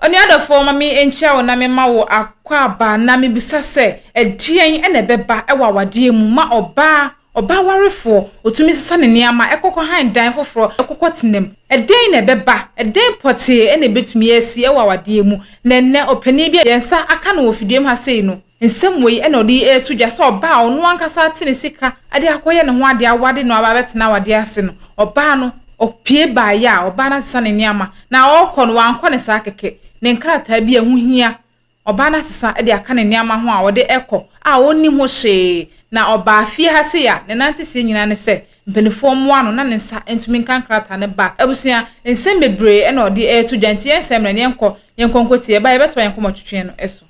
Onua dɔfoɔ, ma me nkyia wo na me ma wo akwaaba na me bisa sɛ, ɛdeɛn na ɛbɛba wɔ awadeɛ mu ma ɔbaa, ɔbaa warefoɔ, ɔtumi sesa ne nneɛma kɔ kɔ han dan foforɔ kɔ kɔ tena mu? Ɛdeɛn na ɛbɛba? Ɛdeɛn pɔtee na ɛbɛtumi asi wɔ awadeɛ mu? Na ɛnnɛ, ɔpanin bi a yɛn nsa aka no wɔ fidua mu ha sei no, nsɛm wei na ɔde reto dwa sɛ ɔbaa a ɔno ankasa ate ne sika de akɔyɛ ne ho adeɛ awade no aba abɛtena awadeɛ ase no, ɔbaa no, ɔpue baeɛ a, ɔbaa no asesa ne nneɛma. Na ɔrekɔ no, wankɔ no saa kɛkɛ. Ne nkrataa bi a ɛho hia, ɔbaa no asesa de aka ne nneɛma ho a ɔde rekɔ a ɔnni ho hwee. Na ɔbaa fie ha sei a, ne nanteseɛ nyinaa ne sɛ, mpanimfoɔ mmoa no na ne nsa ntumi nka nkrataa no back. Abusua, nsɛm bebree na ɔde reto dwa nti yɛnsɛe mmerɛ na yɛnkɔ, yɛnkɔ nkɔtie. Ɛba a, yɛbɛtoa yɛn nkɔmmɔtwetwe no so.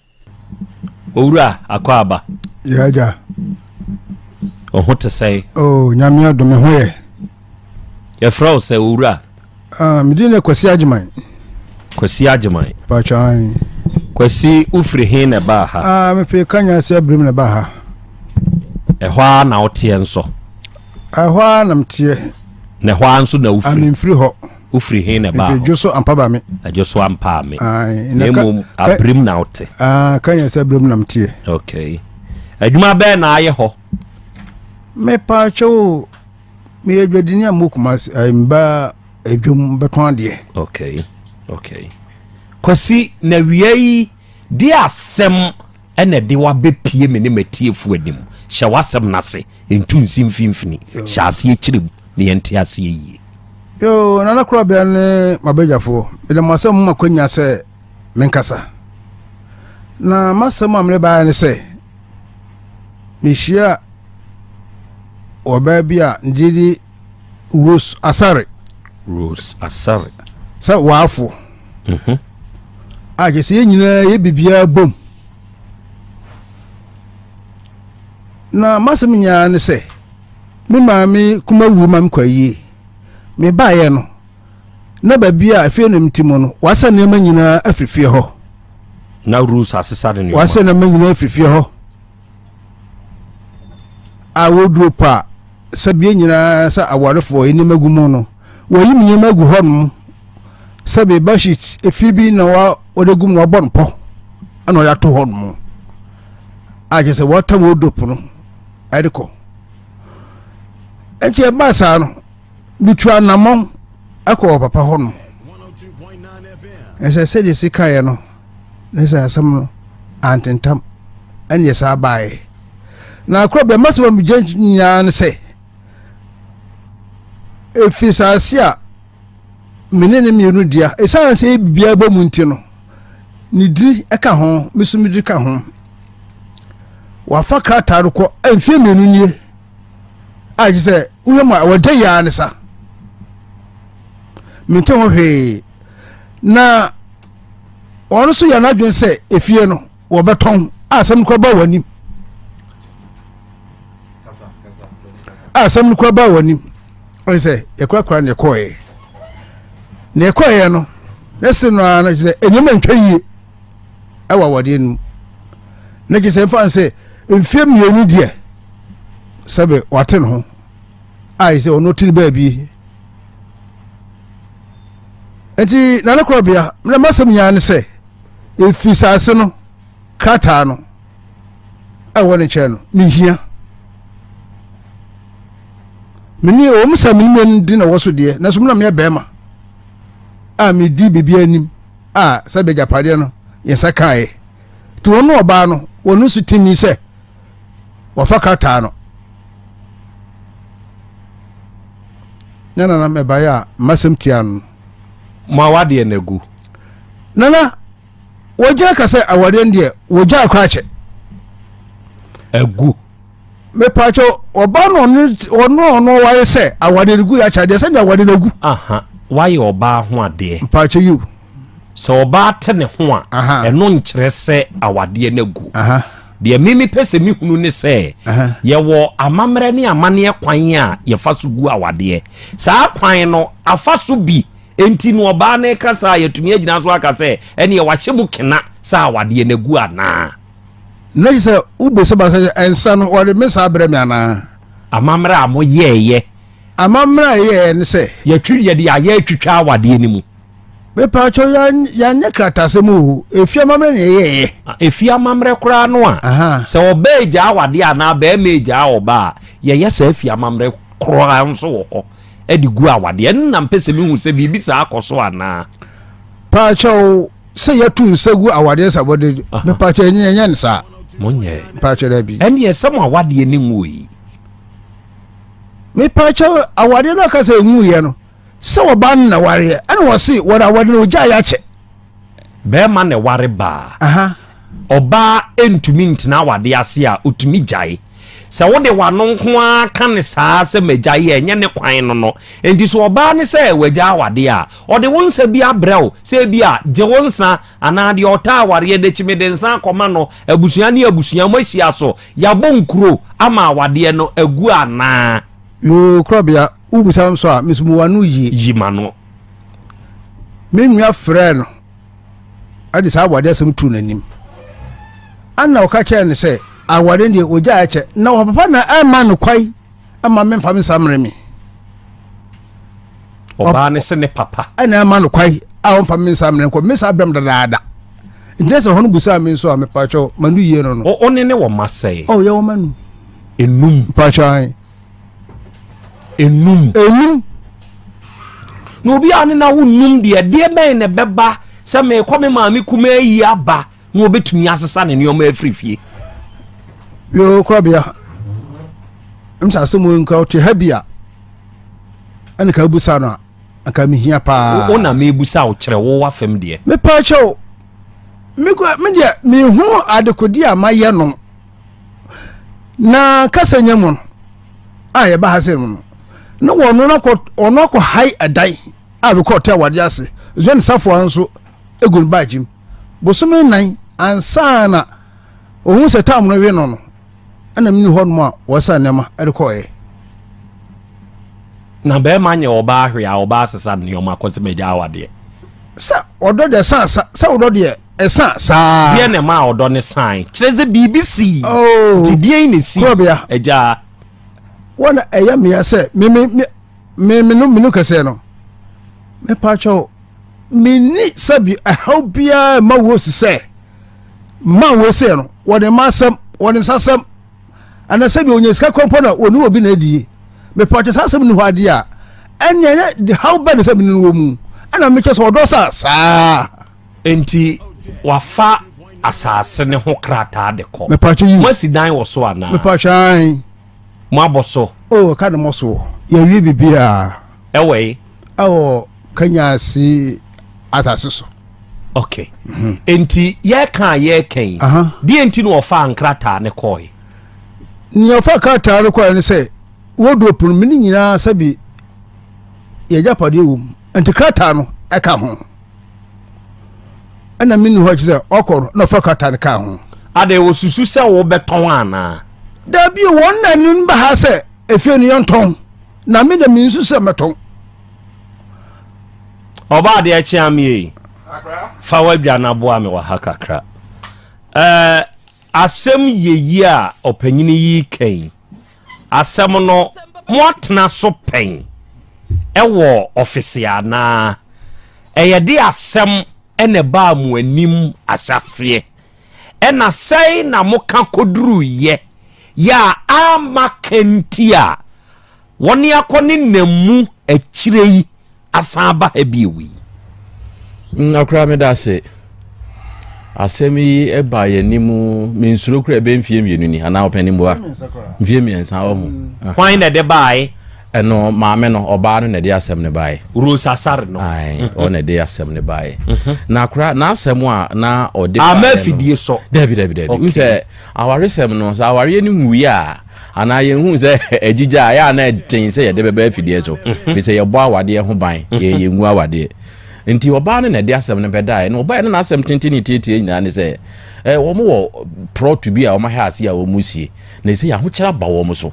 Owura Akwaaba. Yɛ agya. Wo ho te sɛn? Oh, nyame adom me ho yɛ. Yɛfrɛ wo sɛ owura? Ah, me din ne Kwasi Agyeman. Kwasi Agyeman. Patwan. Kwasi, wofiri he na ɛbaa ha? Ah, mefiri Kanya ase abirim na ɛbaa ha. Ɛhɔ ara na woteɛ nso? Ɛhɔ ara na meteɛ. Na ɛhɔ ara nso na wofiri? Ah, memfiri hɔ. Wofiri he na ɛbaa hɔ? Dwo so ampa ba me. Adwo so ampa me. Na mmom abirim na wote. Ah, Kanya ase abirim na meteɛ. Okay. Adwuma bɛɛ na ayɛ hɔ? Mepaakyɛw meyɛ dwadini a mowɔ Kumasi, mba adwam bɛtɔn adeɛ. Okay, okay. Kwasi, na wia yi de asɛm ɛna ɛde wabɛpie me ne m'atiefo anim. Hyɛ w'asɛm no ase, ntu nsi mfimfini, hyɛ aseɛ kyerɛ mu na yɛnte aseɛ yie. Yo, Nana Korabea ne m'abadwafoɔ, meda mo asɛm mu akwanya sɛ menkasa. Na m'asɛm a mede baeɛ ne sɛ, mehyia ɔbaa bi a ne din de Rose Asare. Rose Asare. Sɛ waafo. Mm A kyerɛ sɛ yɛn nyinaa yɛ biribiara bom. Na m'asɛm nyinaa ne sɛ, me maame kuma wu ma mekɔ ayie. Mebaeɛ no, na baabi a efie no ti mu no, wasa nneɛma nyinaa afiri fie hɔ. Na Rose asesa ne nneɛma. Wasa nneɛma nyinaa afiri fie hɔ. A wɔduro pa a sɛbi nyinaa sɛ awarefoɔ yɛ nneɛma gu mu no, wɔyi mu nneɛma gu hɔ nom. Sɛbi bedsheet efi bi na wɔde gu mu na wɔabɔ no pɔ ɛna wɔde ato hɔ nom. A kyerɛ sɛ wɔatam wardrobe no ɛde kɔ. Nti ɛbaa saa no. Metu anammɔn kɔ wɔ papa hɔ nom. Ɛsɛ sɛdeɛ si kaeɛ no, ne sɛ asɛm no antentam ɛne saa baeɛ. Na korɔ bɛ masɛm a megya nyinaa ne sɛ, ɛfiri saase a me ne ne mmienu dea, ɛsiane sɛ biribiara bɔ mu nti no, ne diri ka ho, me so me diri ka ho. Wafa krataa no kɔ mfeɛ mmienu nie. a kyerɛ sɛ wohwɛ mu a wɔda yi ara ne sa mente ho hwee na wɔn nso yɛ n'adwene sɛ efie no wɔbɛtɔn a asɛm no kora ba wɔn anim a asɛm no kora ba wɔn anim ɔyɛ sɛ yɛkorakora na ɛkɔɔɛ na ɛkɔɔɛ no na ɛsɛ no ara no kyerɛ sɛ nneɛma ntwa yie ɛwɔ awadeɛ no mu na kyerɛ sɛ mfa sɛ mfeɛ mmienu deɛ sɛbe wate ne ho a yɛ sɛ ɔno te ne baabi nti nane korɔbea na masɛm nyinaa ne sɛ ɛfiri saase no krataa no ɛwɔ ne nkyɛn no mehia mene wɔn sɛ mene di na wɔ so deɛ nanso mena meyɛ bɛrima a medi biribi anim a sɛbe agyapadeɛ no yɛn nsa kaeɛ nti wɔn ne ɔbaa no wɔn nso tumi sɛ wɔfa krataa no ne nana mɛbaeɛ a mmasɛm tia no mo awadeɛ no agu nana wɔgyina ka sɛ awadeɛ no deɛ wɔgya akora akyɛ agu mepaakyɛ ɔbaa no ɔno ɔno ɔno wayɛ sɛ awadeɛ no gu yɛ akyɛ adeɛ sɛdeɛ awadeɛ no agu. Aha wayɛ ɔbaa ho adeɛ. Mpaakyɛ yiw. Sɛ ɔbaa te ne ho a ɛno nkyerɛ sɛ awadeɛ no agu. Deɛ me mepɛ sɛ mehunu ne sɛ yɛwɔ amammerɛ ne amanneɛ kwan a yɛfa so gu awadeɛ. Saa kwan no afa so bi nti no ɔbaa no reka saa a yɛatumi agyina so aka sɛ ɛneɛ wahyɛ mu kena sɛ awadeɛ no agu anaa. Na kyerɛ sɛ wobisa ba sɛ nsa no wɔde me saa brɛ me anaa? Amammerɛ a moyɛeɛ. Amammerɛ a yɛyɛeɛ ne sɛ. Yɛtwi yɛde ayɛ atwitwa awadeɛ no mu. Mepatwɔ yɛanyɛ kratasɛm o, efie amammerɛ na yɛyɛeɛ. Efie amammerɛ koraa no a, sɛ ɔbaa egyaa awadeɛ anaa barima egyaa ɔbaa a, yɛyɛ saa efie amammerɛ koraa nso wɔ hɔ de gu awadeɛ. Ɛno na mpɛ sɛ mehu sɛ biribi saa kɔ so anaa. Paatwɔ sɛ yɛto nsa gu awadeɛ sɛ wɔde mepatwɔ ɛnyɛ ɛnyɛ no saa. Monyɛ. Paatwɔ daabi. Ɛnneɛ sɛ mo awadeɛ ne nwuo yi. Mepatwɔ awadeɛ no aka sɛ ɛnwuiɛ no. Sɛ ɔbaa no na wareɛ ɛna wɔse wɔde aware no ogyae akyɛ. Bɛɛma na ɛware baa. Ɔbaa ntumi ntena awadeɛ ase a ɔtumi gyae. Sɛ wode w'ano nko ara ka no saa sɛ magyae a ɛnyɛ ne kwan no no. Enti sɛ ɔbaa no sɛ wagyae awadeɛ a, ɔde wo nsa bi abrɛ wo sɛ ebia gye wo nsa anaa deɛ ɔtaa awareɛ no akyi mede nsa akɔma no, abusua ne abusua moahyia so, yɛabɔ nkuro ama awadeɛ no agu anaa? Yoo korɔbea wobisa nso a meso mewɔ ano yie. Yi ma no. Me nua frɛɛ no ɛde saa awadeɛ asɛm tuu n'anim. Ana ɔka kyerɛɛ no sɛ awadeɛ deɛ ogya ɛkyɛ na ɔpapa na ɛma no kwae ɛma me mfa me nsa mmere me. Ɔbaa ne se ne papa. Ɛna ɛma no kwae a ɔmfa me nsa mmere nkɔ me nsa brɛm dadaada. Nti sɛ hɔ no busaa me nso a mepakyɛw ma no yie no no. Wo ne ne wɔ ma sɛe. Oh yɛwɔ ma nu. Enum. Mpakyɛw ae. Enum. Enum. Na obi a ne na wo num deɛ, deɛ bɛn na ɛbɛba sɛ merekɔ me maame kumaa yi aba na obetumi asesa ne nneɛma afiri fie? Yoo, korabea. Msa asɛm wo nka ɔte ha bi a ɛna ka busa no a anka mehia paa. Wo na mebusa wo kyerɛ wo wafam deɛ. Mepa kyɛw. Me deɛ mehu adekode a mayɛ no. Na kasa nya mu no a yɛba ha sɛ mu no na wɔn akɔ wɔn akɔ hae ɛdan a bɛkɔ ɔtɛ awadeɛ ase zɔn ne safoa nso egu ne baagye mu bosome nan ansa na ohun sɛ tam no we no no ɛna mini hɔ nom a wɔsa nneɛma ɛde kɔɛ. Na bɛrima nyɛ ɔbaa hwee a ɔbaa sesa nneɛma kɔ sɛ magya awadeɛ. Sɛ ɔdɔ deɛ san sa sɛ ɔdɔ deɛ ɛsan saa. Deɛ na ɛma ɔdɔ ne san kyerɛ sɛ biribi sii. Oh, nti deɛn na esi? Kurɔbea. Agya. Wɔn ɛyɛ mmea sɛ me me me me me no me no kɛseɛ no me pa kyɛw me ni sɛbi ɛhaw biara ma wo si sɛ ma wo sɛ no wɔde ma asɛm wɔde nsa asɛm. Ana sɛbi onya sika kora mpo na ɔne obi na adie. Mepatwɛ saa asɛm ni hɔ adeɛ a, ɛnneɛ ɛnyɛ de haw bɛn na sɛ mene no wɔ mu. Ɛna mekyɛ sɛ ɔdɔ sa saa. Enti wafa asase ne ho krataa de kɔ. Mepatwɛ yi. Moasi dan wɔ so anaa? Mepatwɛ ae. Moabɔ so? Oh, ɛka ne mmɔ so. Yɛawie biribiara. Ɛwɔ yi? Ɛwɔ Kanyasi asase so. Okay. Mm-hmm. Enti yɛka a yɛka yi, deɛ nti na ɔfaa nkrataa ne kɔe? Nea ɔfa krataa no kɔe ne sɛ wardrobe no mene nyinaa sɛbi yɛgyapadeɛ wɔ mu nti krataa no ɛka ho ɛna mene hɔ akyi sɛ ɔkɔ no na ɔfa krataa no kaa ho. Ade wɔsusu sɛ wobɛtɔn anaa? Dabi wɔn na no ba ha sɛ efie no yɛntɔn na me na mensu sɛ mɛtɔn. Ɔbaa adeɛ kye amee yi, fa w'adwa no aboa me wɔ ha kakra. Ɛɛ asɛm yɛyi a ɔpanyini yi ka yi, asɛm no moatena so pɛn ɛwɔ ɔfese anaa? Ɛyɛ de asɛm ɛna ɛbaa mo anim ahyɛaseɛ ɛna sɛn na moka kɔduruyɛ yɛ a amma ka nti a Wɔne akɔ ne nna mu akyire yi asan aba ha bio yi. Akora meda ase. Asɛm yi ɛba yɛn anim mensuro kora ɛbɛ mfie mmienu ni anaa ɔpɛni mboa mfie mmiɛnsa wɔ ho. Mm. Hwan na ɛde bae? Ɛno maame no ɔbaa no na ɛde asɛm no bae. Rose Asare no. Ae mm-hmm. ɔna ɛde asɛm no bae. Mm-hmm. Na akora n'asɛm a na ɔde bae no. Ama afidie so. Dabi dabi dabi. Okay. Sɛ awaresɛm no sɛ awareɛ no nwui a Anaa yɛnhuu sɛ agyigya a, ɛyɛ a na ɛden sɛ yɛde bɛba afidie so, ɛfiri sɛ yɛbɔ awadeɛ ho ban, yɛn yɛngu awadeɛ. Nti ɔbaa no na ɛde asɛm no bɛdaeɛ, na ɔbaeɛ no n'asɛm tenten ne tietie nyinaa ne sɛ, eh, wɔn wɔ prɔto bi a wɔn ahɛ ase a wɔn sie, na ɛsɛ ahokyerɛ aba wɔn so.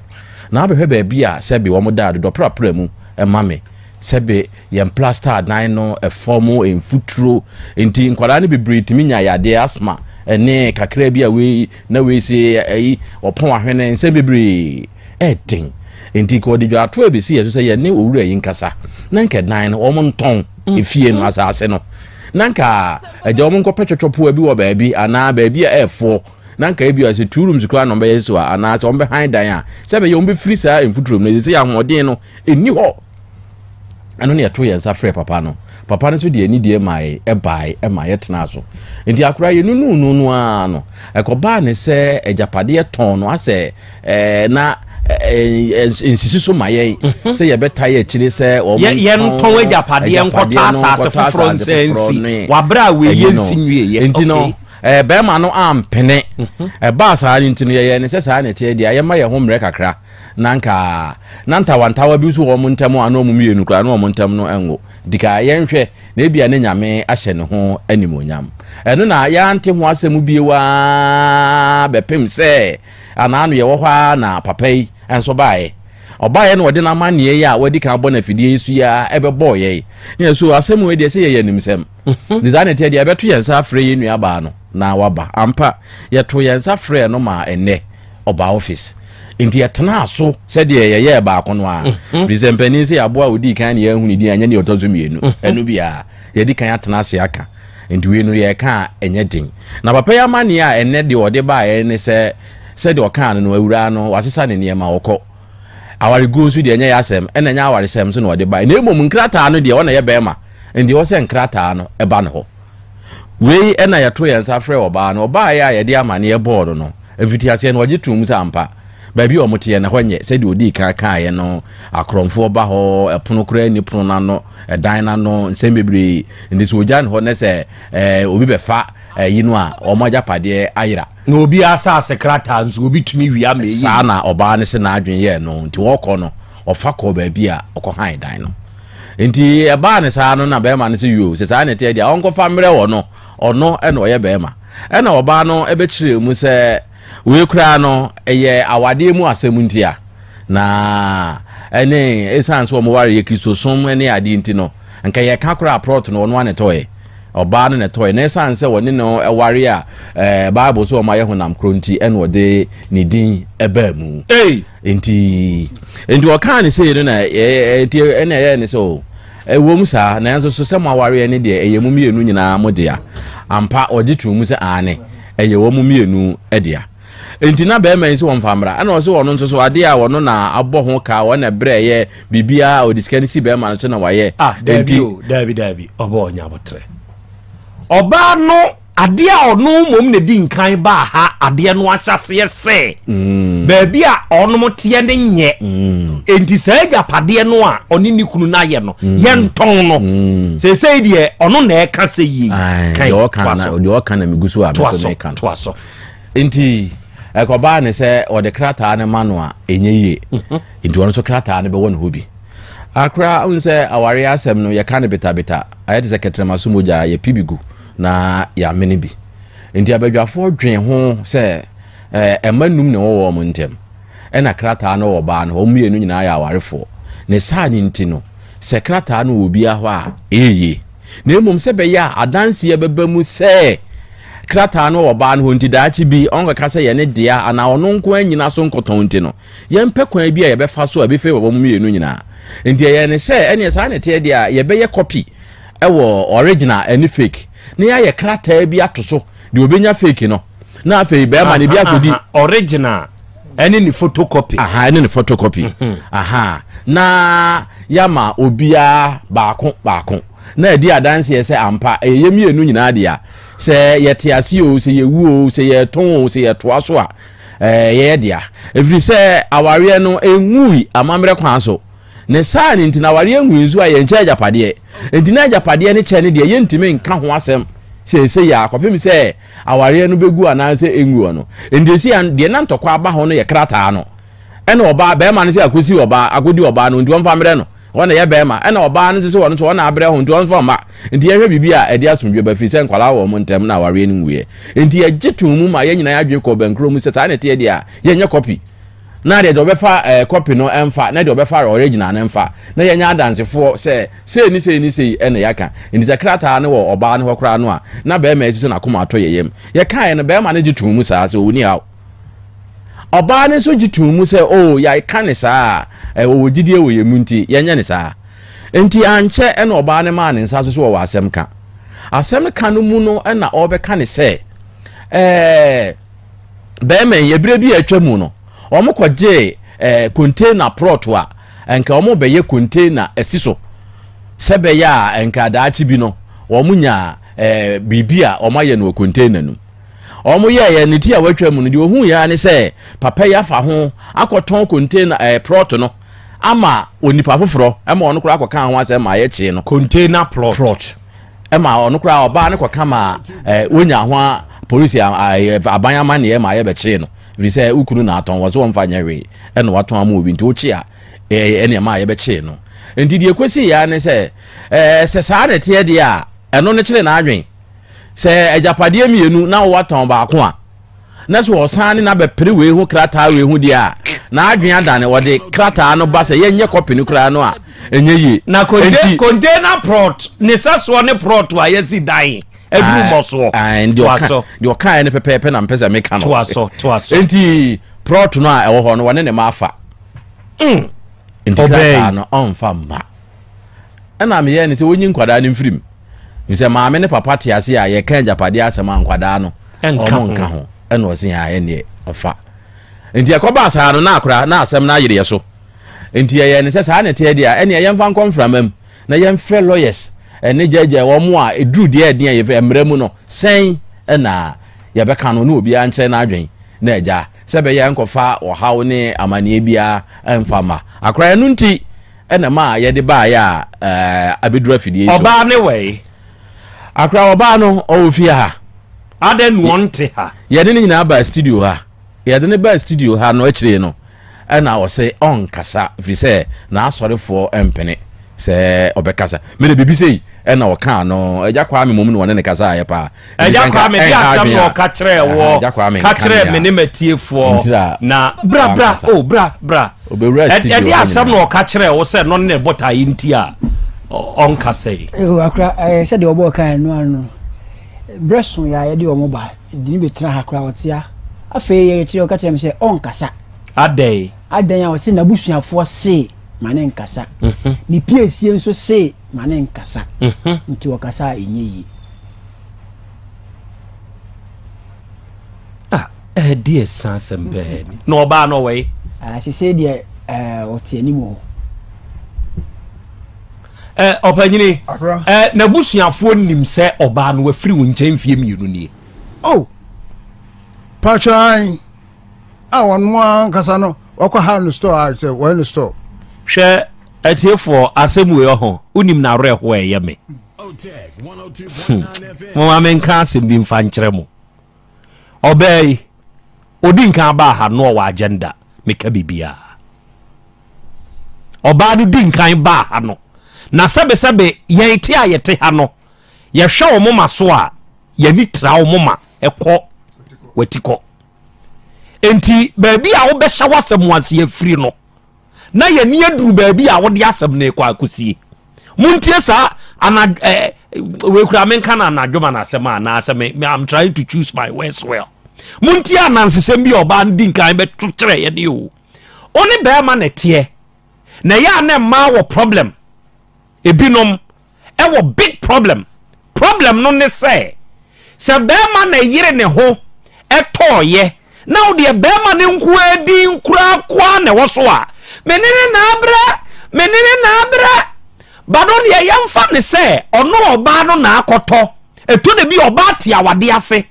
Na abɛhwɛ baabi a sɛbe wɔn da dodɔ prapra mu ɛma me, sɛbe yɛn plaster adan no ɛfam mfuturo, nti nkwadaa no bebree tumi nya yadeɛ asthma ɛne kakra bi a wei na wei se ɛyi ɔpɔn ahwene nsɛm bebree ɛden nti nka ɔde dwaato a ebesi yɛ so sɛ yɛne owura yi nkasa na nka dan no wɔn ntɔn mm. efie no asase no. Na nka agya wɔn nkɔpɛ twɔtwɔpoa bi wɔ baabi anaa baabi a ɛɛfoɔ na nka ebi a sɛ two rooms koraa na wɔbɛyɛ so a anaa sɛ wɔbɛhan dan a sɛ ɛbɛyɛ wɔbɛfiri saa mfuturo mu no sɛ ahoɔden no ɛnni hɔ. Ɛno ne yɛto yɛn nsa frɛ papa no. Papa no nso deɛ anidie mae ɛbae ɛma yɛtenaa so. Nti akora yɛnunuu no no ara no, ɛkɔbaa ne sɛ agyapadeɛ tɔn no asɛ ɛɛ na nsisi so ma yɛn mhm. sɛ yɛbɛta yɛ akyire sɛ wɔn yɛntɔn agyapadeɛ nkɔtɔ asase foforɔ nsa nsi wabrɛ a wei yɛ nsi nwie yɛ nti no ɛɛ bɛrima no ampene mhm. ɛbaa saa no nti no yɛyɛ ne sɛ saa na ɛteɛ deɛ yɛma yɛn ho mmerɛ kakra na nka na ntawantawa bi nso wɔ wɔn ntam a na wɔn mmienu koraa na wɔn ntam no nwo nti ka yɛnhwɛ na ebia ne nyame ahyɛ ne ho animuonyam ɛno na yɛante ho asɛm bio ara bɛpem sɛ anaa no yɛwɔ hɔ ara na papa yi nso baeɛ ɔbaeɛ na ɔde n'amanneɛ yi a wadi kan abɔ no afidie yi so yi ara ɛbɛbɔɔ yɛn ne yɛ so asɛm wei deɛ sɛ yɛyɛ animsɛm ne saa ne teɛ deɛ ɛbɛto yɛn nsa afrɛ yɛn nuabaa no na waba ampa yɛto yɛn nsa frɛɛ no maa ɛnnɛ ɔbaa office nti yɛtenaa so sɛdeɛ yɛyɛɛ baako no a mhm. firi sɛ mpanin sɛ yɛaboa a ɔdii kan ne yɛahu ne din anyɛ ne ɔtɔ so mmienu mhm. ɛno biara yɛdi kan atena ase aka nti wei no yɛka a ɛnyɛ den na papa yi amanneɛ a ɛnnɛ deɛ ɔde baeɛ ne sɛ sɛdeɛ ɔkaa no no awuraa no wasesa ne nneɛma ɔkɔ awareguo nso deɛ ɛnyɛ yɛ asɛm ɛna ɛnyɛ awaresɛm nso na ɔde baeɛ na mmom nkrataa no deɛ ɔna yɛ bɛrima nti ɛwɔ sɛ nkrataa no ɛba ne hɔ Wei na yɛtoo yɛn nsa frɛɛ ɔbaa no. Ɔbaeɛ a yɛde amaneɛ bɔɔ no no, mfitiaseɛ no ɔgye too mu sɛ ampa, baabi a wɔteɛ no, ɛhɔ nyɛ. Sɛdeɛ ɔdii kan kaeɛ no, akorɔmfoɔ ba hɔ, ɛpono koraa nni pono no ano, ɛdan no ano, nsɛm bebree. Nti sɛ ɔgya no hɔ na sɛ ɛɛ obi bɛfa ɛyi no a, wɔn agyapadeɛ ayera. Na obi asase krataa nso, obi tumi wia ma ɛyɛ. Saa na ɔbaa no se n'adwene yɛɛ no. Nti ɔrekɔ no, ɔfa kɔɔ baabi a ɔkɔhan dan no. Nti ɛbaa ne saa no na bɛrima no sɛ yoo sɛ saa na ɛteɛ deɛ ɔnkɔfa mmerɛ wɔ no ɔno ɛna ɔyɛ bɛrima ɛna ɔbaa no ɛbɛkyerɛ mu sɛ wei koraa no ɛyɛ awadeɛ mu asɛm nti a na ɛne ɛsiane sɛ wɔn ware yɛ kristosom ne adeɛ nti no nka yɛka koraa prɔt no ɔno a na ɛtɔɛ ɔbaa no na ɛtɔɛ na ɛsiane sɛ wɔne no ɛware a ɛɛ bible sɛ wɔn ayɛ honam koro nti ɛna ɔde ne din ɛbaa mu. Hey. Nti nti ɔkaa ne sei no na nti ɛna ɛyɛ ne sɛ o ɛwɔ mu saa nanso so sɛ mo awareɛ ne deɛ ɛyɛ mo mmienu nyinaa mo dea ampa ɔgye too mu sɛ aane ɛyɛ wɔn mmienu dea nti na bɛrima yi sɛ wɔmfa mmra ɛna ɔsɛ ɔno nso so adeɛ a ɔno na abɔ ho ka wɔn na brɛ yɛ biribiara ɔde sika no si bɛrima no so na wayɛ ah daabi o daabi daabi ɔbɔ ɔnya abotrɛ ɔbaa no Adeɛ a ɔno mmom na ɛdi nkan baa ha adeɛ no ahyɛseɛ sɛ mm. baabi a ɔnom teɛ ne nyɛ mm. enti saa agyapadeɛ no a ɔne ne kunu no ayɛ no mm. yɛntɔn no seesei deɛ ɔno na ɛka sɛ yie deɛ ɔka na megu so a toa so nti ɛkɔbaa ne sɛ ɔde krataa no ma no a ɛnyɛ yie mhm. nti ɔno nso krataa no bɛwɔ ne hɔ bi akora wohu sɛ awareɛ asɛm no yɛka no betabeta ayɛ te sɛ kɛtrɛma so mogya yɛpi bi gu na yɛamene bi. Enti abadwafoɔ dwen ho sɛ ɛɛ mma num na ɛwɔ wɔn ntam. Ɛna krataa no wɔ ɔbaa no hɔ, wɔn mmienu nyinaa yɛ awarefoɔ. Ne saa no nti no, sɛ krataa no wɔ obiara hɔ a, ɛyɛ yie. Na mmom sɛ ɛbɛyɛ a adanseɛ bɛba mu sɛ krataa no wɔ ɔbaa no hɔ nti daakye bi ɔnkɔka sɛ yɛ ne dea anaa ɔno nko ara nnyina so nkɔtɔn nti no, yɛmpɛ kwan bi a yɛbɛfa so a ɛbɛfavor wɔn mmienu nyinaa. Nti ɛyɛ ne sɛ ɛneɛ saa na ɛteɛ deɛ a yɛbɛyɛ copy ɛwɔ original ɛne fake na yɛayɛ krataa bi ato so deɛ obɛnya fake no na afei bɛrima no bi akɔdi original ɛne ne photocopy aha ɛne ne photocopy mhm. aha na yɛama obiara baako baako na ɛdi adanseɛ sɛ ampa ɛyɛ yɛ mmienu nyinaa deɛ sɛ yɛte ase o sɛ yɛwu o sɛ yɛtɔn o sɛ yɛtoa so a ɛyɛ yɛ dea ɛfiri sɛ awareɛ no ɛnwui amammerɛ kwan so Ne saa no nti na awareɛ nwui nso a yɛnkyɛ agyapadeɛ. Nti na agyapadeɛ no kyɛ no deɛ yɛntumi nka ho asɛm seesei a kɔpem sɛ awareɛ no bɛgu anaasɛ ɛnguo no. Nti seesei a deɛ na ntɔkwa aba ho no yɛ krataa no. Ɛna ɔbaa, bɛrima no sɛ akɔsi ɔbaa, akɔdi ɔbaa no nti ɔmfa mmerɛ no. Ɔna yɛ bɛrima. Ɛna ɔbaa no nso sɛ ɔno nso ɔna abrɛ ho nti ɔmfa mma. Nti yɛhwɛ biribi a ɛde asomdwoeɛ ba firi sɛ nkwadaa wɔ wɔn ntam na awareɛ no nwuiɛ. Nti yɛgye too mu ma yɛn nyinaa yɛn adwene kɔɔ bɛnkorɔ mu sɛ saa na ɛteɛ deɛ a yɛnyɛ kɔpi. na deɛ deɛ ɔbɛfa ɛɛ eh, kɔpi no ɛnfa na deɛ ɔbɛfa original no ɛnfa na yɛnyɛ adansefoɔ sɛ sei ne sei ne sei ɛna yɛaka nti sɛ krataa no wɔ ɔbaa no hɔ koraa no a na bɛrima asi sɛ n'akoma atɔ yɛ yam yɛkaeɛ no bɛrima no gye too mu saa sɛ ɔni haw ɔbaa no nso gye too mu sɛ o oh, yɛaka ne saa a ɔwɔ gyidie wɔ yɛn mu nti yɛnyɛ ne saa nti ankyɛ ɛna ɔbaa no maa ne nsa so so wɔwɔ asɛm ka. Asɛm ka no mu no ɛna ɔrebɛka ne sɛ ɛɛ bɛrima yi ebire bi a atwa mu no wɔn kɔgyee ɛɛ container plot a nka wɔn bɛyɛ container asi so sɛ bɛyɛ a nka daakye bi no wɔn nya ɛɛ biribi a wɔn ayɛ no wɔ container no mu. Wɔn yɛɛyɛ ne ti a watwa mu no deɛ ohun yɛ ne sɛ papa yi afa ho akɔtɔn container ɛɛ plot no ama onipa foforɔ, ɛma ɔno koraa akɔka ho asɛm ma ayɛ no. Container plot. Plot, ɛma ɔno koraa ɔbaa no kɔka ma ɛɛ wonya ho a polisi aban amanneɛ ma ayɛ bɛkyee no, ɛfiri sɛ wokunu na atɔn wɔ so wɔmfa nyɛ hwee, ɛna watɔn ama obi, nti wokye a ɛɛ ɛne ɛma a yɛbɛkyee no. Nti deɛ kɔsi yɛ ne sɛ sɛ saa na ɛteɛ deɛ a, ɛno ne kyerɛ n'adwen sɛ agyapadeɛ mmienu na wɔatɔn baako a, na sɛ ɔsan ne n'abɛpere wei ho krataa wei ho deɛ a, n'adwen adane. Wɔde krataa no ba sɛ yɛnyɛ copy no koraa no a, ɛnyɛ yie. Na container plot ne sɛsoɔ ne plot a yɛsi dan aduru mmɔsoɔ. Deɛ ɔka deɛ ɔkaeɛ no pɛpɛɛpɛ na mpɛ sɛ meka no. Toa so, toa so. Nti plot no a ɛwɔ hɔ no, wɔne ne ma afa. Nti krataa no ɔmfa mma. Ɛna meyɛ ne sɛ wɔnyi nkwadaa no mfirim sɛ maame ne papa te ase a, yɛka agyapadeɛ asɛm a, nkwadaa no ɔmo nka ho. Ɛna ɔse a ɛneɛ ɔfa. Nti ɛkɔbaa saa no na akora na asɛm no ayereɛ so. Nti ɛyɛ ne sɛ saa ne teɛ deɛ a, ɛneɛ yɛmfa nkɔ mframa mu na yɛmfrɛ lawyers ɛne gyagya wɔn a ɛduru deɛ ɛden a yɛfrɛ mmerɛ mu no sɛn ɛna yɛbɛka no, ne obiara nkyerɛ n'adwen na agya sɛ bɛyɛ nkɔfa ɔhaw ne amanneɛ biara ɛmfa ma akora. Ɛno nti ɛna ma a yɛde baeɛ a abɛduru afidie yi so. Ɔbaa ne wɛi? Akora, ɔbaa no ɔwɔ fie ha. Adɛn na ɔnte ha? Yɛde ne nyinaa baa studio ha. Yɛde ne baa studio ha no akyire no, ɛna ɔse ɔnkasa firi sɛ n'asɔrefoɔ mpene sɛ ɔbɛkasa. Mede biribi sei ɛna ɔkaa no, Agya Kwame mmom na ɔne ne kasa ayɛ paa. Agya Kwame de asɛm na ɔka kyerɛɛ wɔ ka kyerɛɛ me ne matiefoɔ na bra bra o, oh, bra bra. Ɛde asɛm na ɔka kyerɛɛ wo sɛ no ne botaeɛ nti a ɔnkasa yi. Akora, sɛdeɛ ɔbɔɔ kan no ano berɛ so yɛ a yɛde ɔmo ba de ne bɛtena ha koraa ɔtea. Afei yɛ kyerɛ ɔka kyerɛ me sɛ ɔnkasa. Adɛn? Adɛn a ɔse n'abusuafoɔ se ma ne nkasa. Ne piesie nso se ma ne nkasa. Nti ɔkasa a ɛnyɛ yie. Ah, ɛde ɛsan asɛm pɛɛ ni. Na ɔbaa no ɔwɔ yi? Sese deɛ ɔte anim hɔ. Ɔpanyini, n'abusuafoɔ nim sɛ ɔbaa no wafiri wo nkyɛn mfie 2 nie? Oh, patwan a ɔno ankasa no wakɔ ha no store a sɛ wɔyɛ no store. Hwɛ, atiefoɔ, asɛm wei ɔho wonim na awerɛhoɔ ɛyɛ me. Moma menka asɛm bi mfa nkyerɛ mo. Ɔbaa yi ɔdi nkan baa ha no, ɔwɔ agenda. Meka biribiaa, ɔbaa no di nkan baa ha no na sɛbesɛbe yɛn te a yɛte ha no, yɛhwɛ wo moma so a, yɛni tra wo moma ɛkɔ wati kɔ. Enti baabi a wobɛhyɛ w'asɛm ase afiri no na yɛni aduru baabi a wode asɛm no kɔ akɔsie. Montie saa ana wei kura menka no anadwo ma no asɛm a anaasɛ me, I'm trying to choose my words well. Montie anansesɛm bi a ɔbaa no di nkan bɛto kyerɛ yɛde o. Wo ne bɛrima na ɛteɛ na ɛyɛ a na mmaa wɔ problem, ebinom ɛwɔ big problem. Problem no ne sɛ bɛrima na yere ne ho ɛtɔɔyɛ na wo deɛ bɛrima ne nko adi koraa koa na ɛwɔ so a, me ne ne na abrɛ, me ne ne na abrɛ bado deɛ, yɛmfa ne sɛ ɔno ɔbaa no na akɔtɔ. Ɛtɔ da bi ɔbaa te awade ase,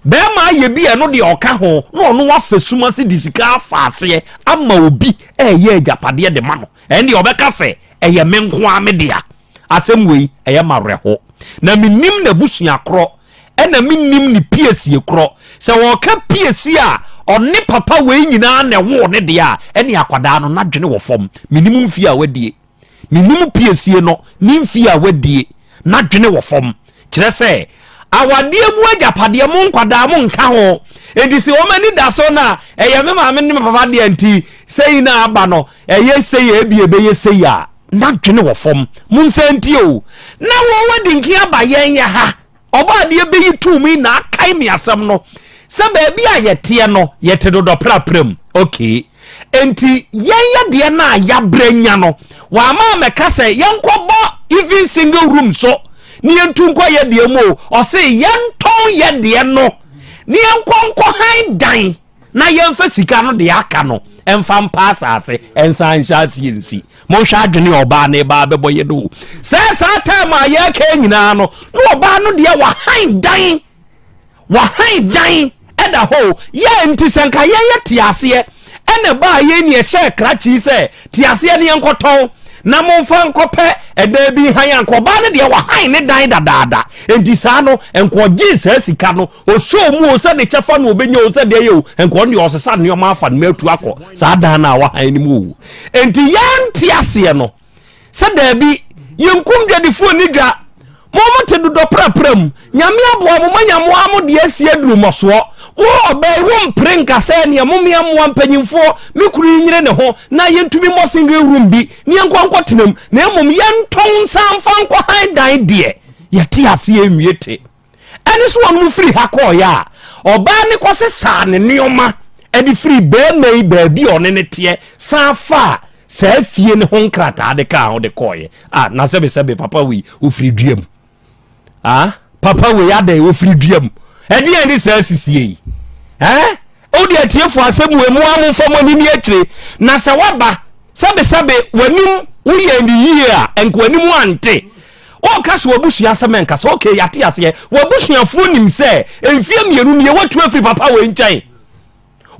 bɛrima ayɛ bi a ɛno deɛ ɔka ho na ɔno wafa sum ase de sika afa aseɛ ama obi ɛyɛ agyapadeɛ de ma no, ɛn deɛ ɔbɛka sɛ ɛyɛ me nko ara me dea. Asɛm wei ɛyɛ ma werɛho na menim n'abusua korɔ, ɛna menim ne piesie korɔ. Sɛ wɔka piesie a ɔne papa wei nyinaa na ɛwoo ne deɛ a, ɛne akwadaa no n'adwene wɔ fam. Menim mfie a wadie, menim piesie no ne mfie a wadie, n'adwene wɔ fam. Kyerɛ sɛ awadeɛ mu agyapadeɛ mo nkwadaa mo nka ho. Nti sɛ wɔn ani da so na ɛyɛ me maame ne me papa deɛ, nti sɛyi na aba no ɛyɛ sɛyi, ebi ebɛyɛ sɛyi a, n'adwene wɔ fam. Mo nsa ntie o na wɔn wadi nkin aba yɛn yɛ ha. Ɔbɔ adeɛ bɛyi tum yi na akae me asɛm no sɛ baabi a yɛteɛ no, yɛte dodɔ prapra mu. Okay, nti yɛn yɛ deɛ no a yɛabrɛ nya no, wama mɛka sɛ yɛnkɔbɔ even single room so. ne yɛntu nkɔ yɛ deɛ mu o, ɔse yɛntɔn yɛ deɛ no ne yɛnkɔ nkɔ han dan na yɛmfa sika no deɛ aka no ɛmfa mpa asase ɛnsan nhyɛ aseɛ nsi. Monhwɛ adwene a ɔbaa no ba bɛbɔ yɛ no o. Sɛ saa time a yɛreka nyinaa no na ɔbaa no deɛ wahan dan, wahan dan ɛda hɔ o. Yɛ nti sɛ nka yɛyɛ te aseɛ ɛna ɛbaa yɛn ni ɛhyɛɛ krakye sɛ te aseɛ ne yɛnkɔtɔn na momfa nkɔpɛ ɛdan bi han a, nka ɔbaa no deɛ wahan ne dan dadaada. Nti saa no nkɔgye saa sika no ɔsɔɔ mu o, sɛ ne kyɛfa no ɔbɛnya o, sɛ deɛ yɛ o, nka ɔno deɛ ɔsesa nneɛma afa no atu akɔ saa dan no a wahan no mu o. Nti yɛnte aseɛ no sɛ daabi, yɛnkum dwadifoɔ ni dwa, mo mo te dodɔ prapra mu, Nyame aboa mo, moanya mo ara mo deɛ asi aduru mmɔsoɔ. Wo ɔbaa yi, wo mpere nka sɛ neɛ mo mmea mmoa mpanyimfoɔ, me kunu yi nyere ne ho na yɛntumi mmɔ single room bi ne yɛnkɔ nkɔtena mu, na mmom yɛntɔn nsa mfa nkɔ han dan deɛ, yɛte aseɛ nwie te. Ɛne so wɔn firi ha kɔɔeɛ a, ɔbaa ne kɔsesaa ne nneɛma ɛde firi bɛrima yi baabi a ɔne ne teɛ san faa saa fie ne ho nkrataa de kaa ho de kɔɔeɛ. Ah, na sɛbesɛbe papa wei ofiri dua mu. Ah, papa wei adɛn ofiri dua mu. Ɛdeɛn ne saa sisie yi? Eh? Wode atiefo asɛm wei mu a momfa mo ani ni akyire. Na sɛ waba sɛbesɛbe w'anim woyɛ ne yie a, nka w'anim ante. Wɔka sɛ w'abusua asɛm ɛnka sɛ okay, yɛate aseɛ. W'abusuafoɔ nim sɛ mfeɛ mmienu nie watu afiri papa wei nkyɛn.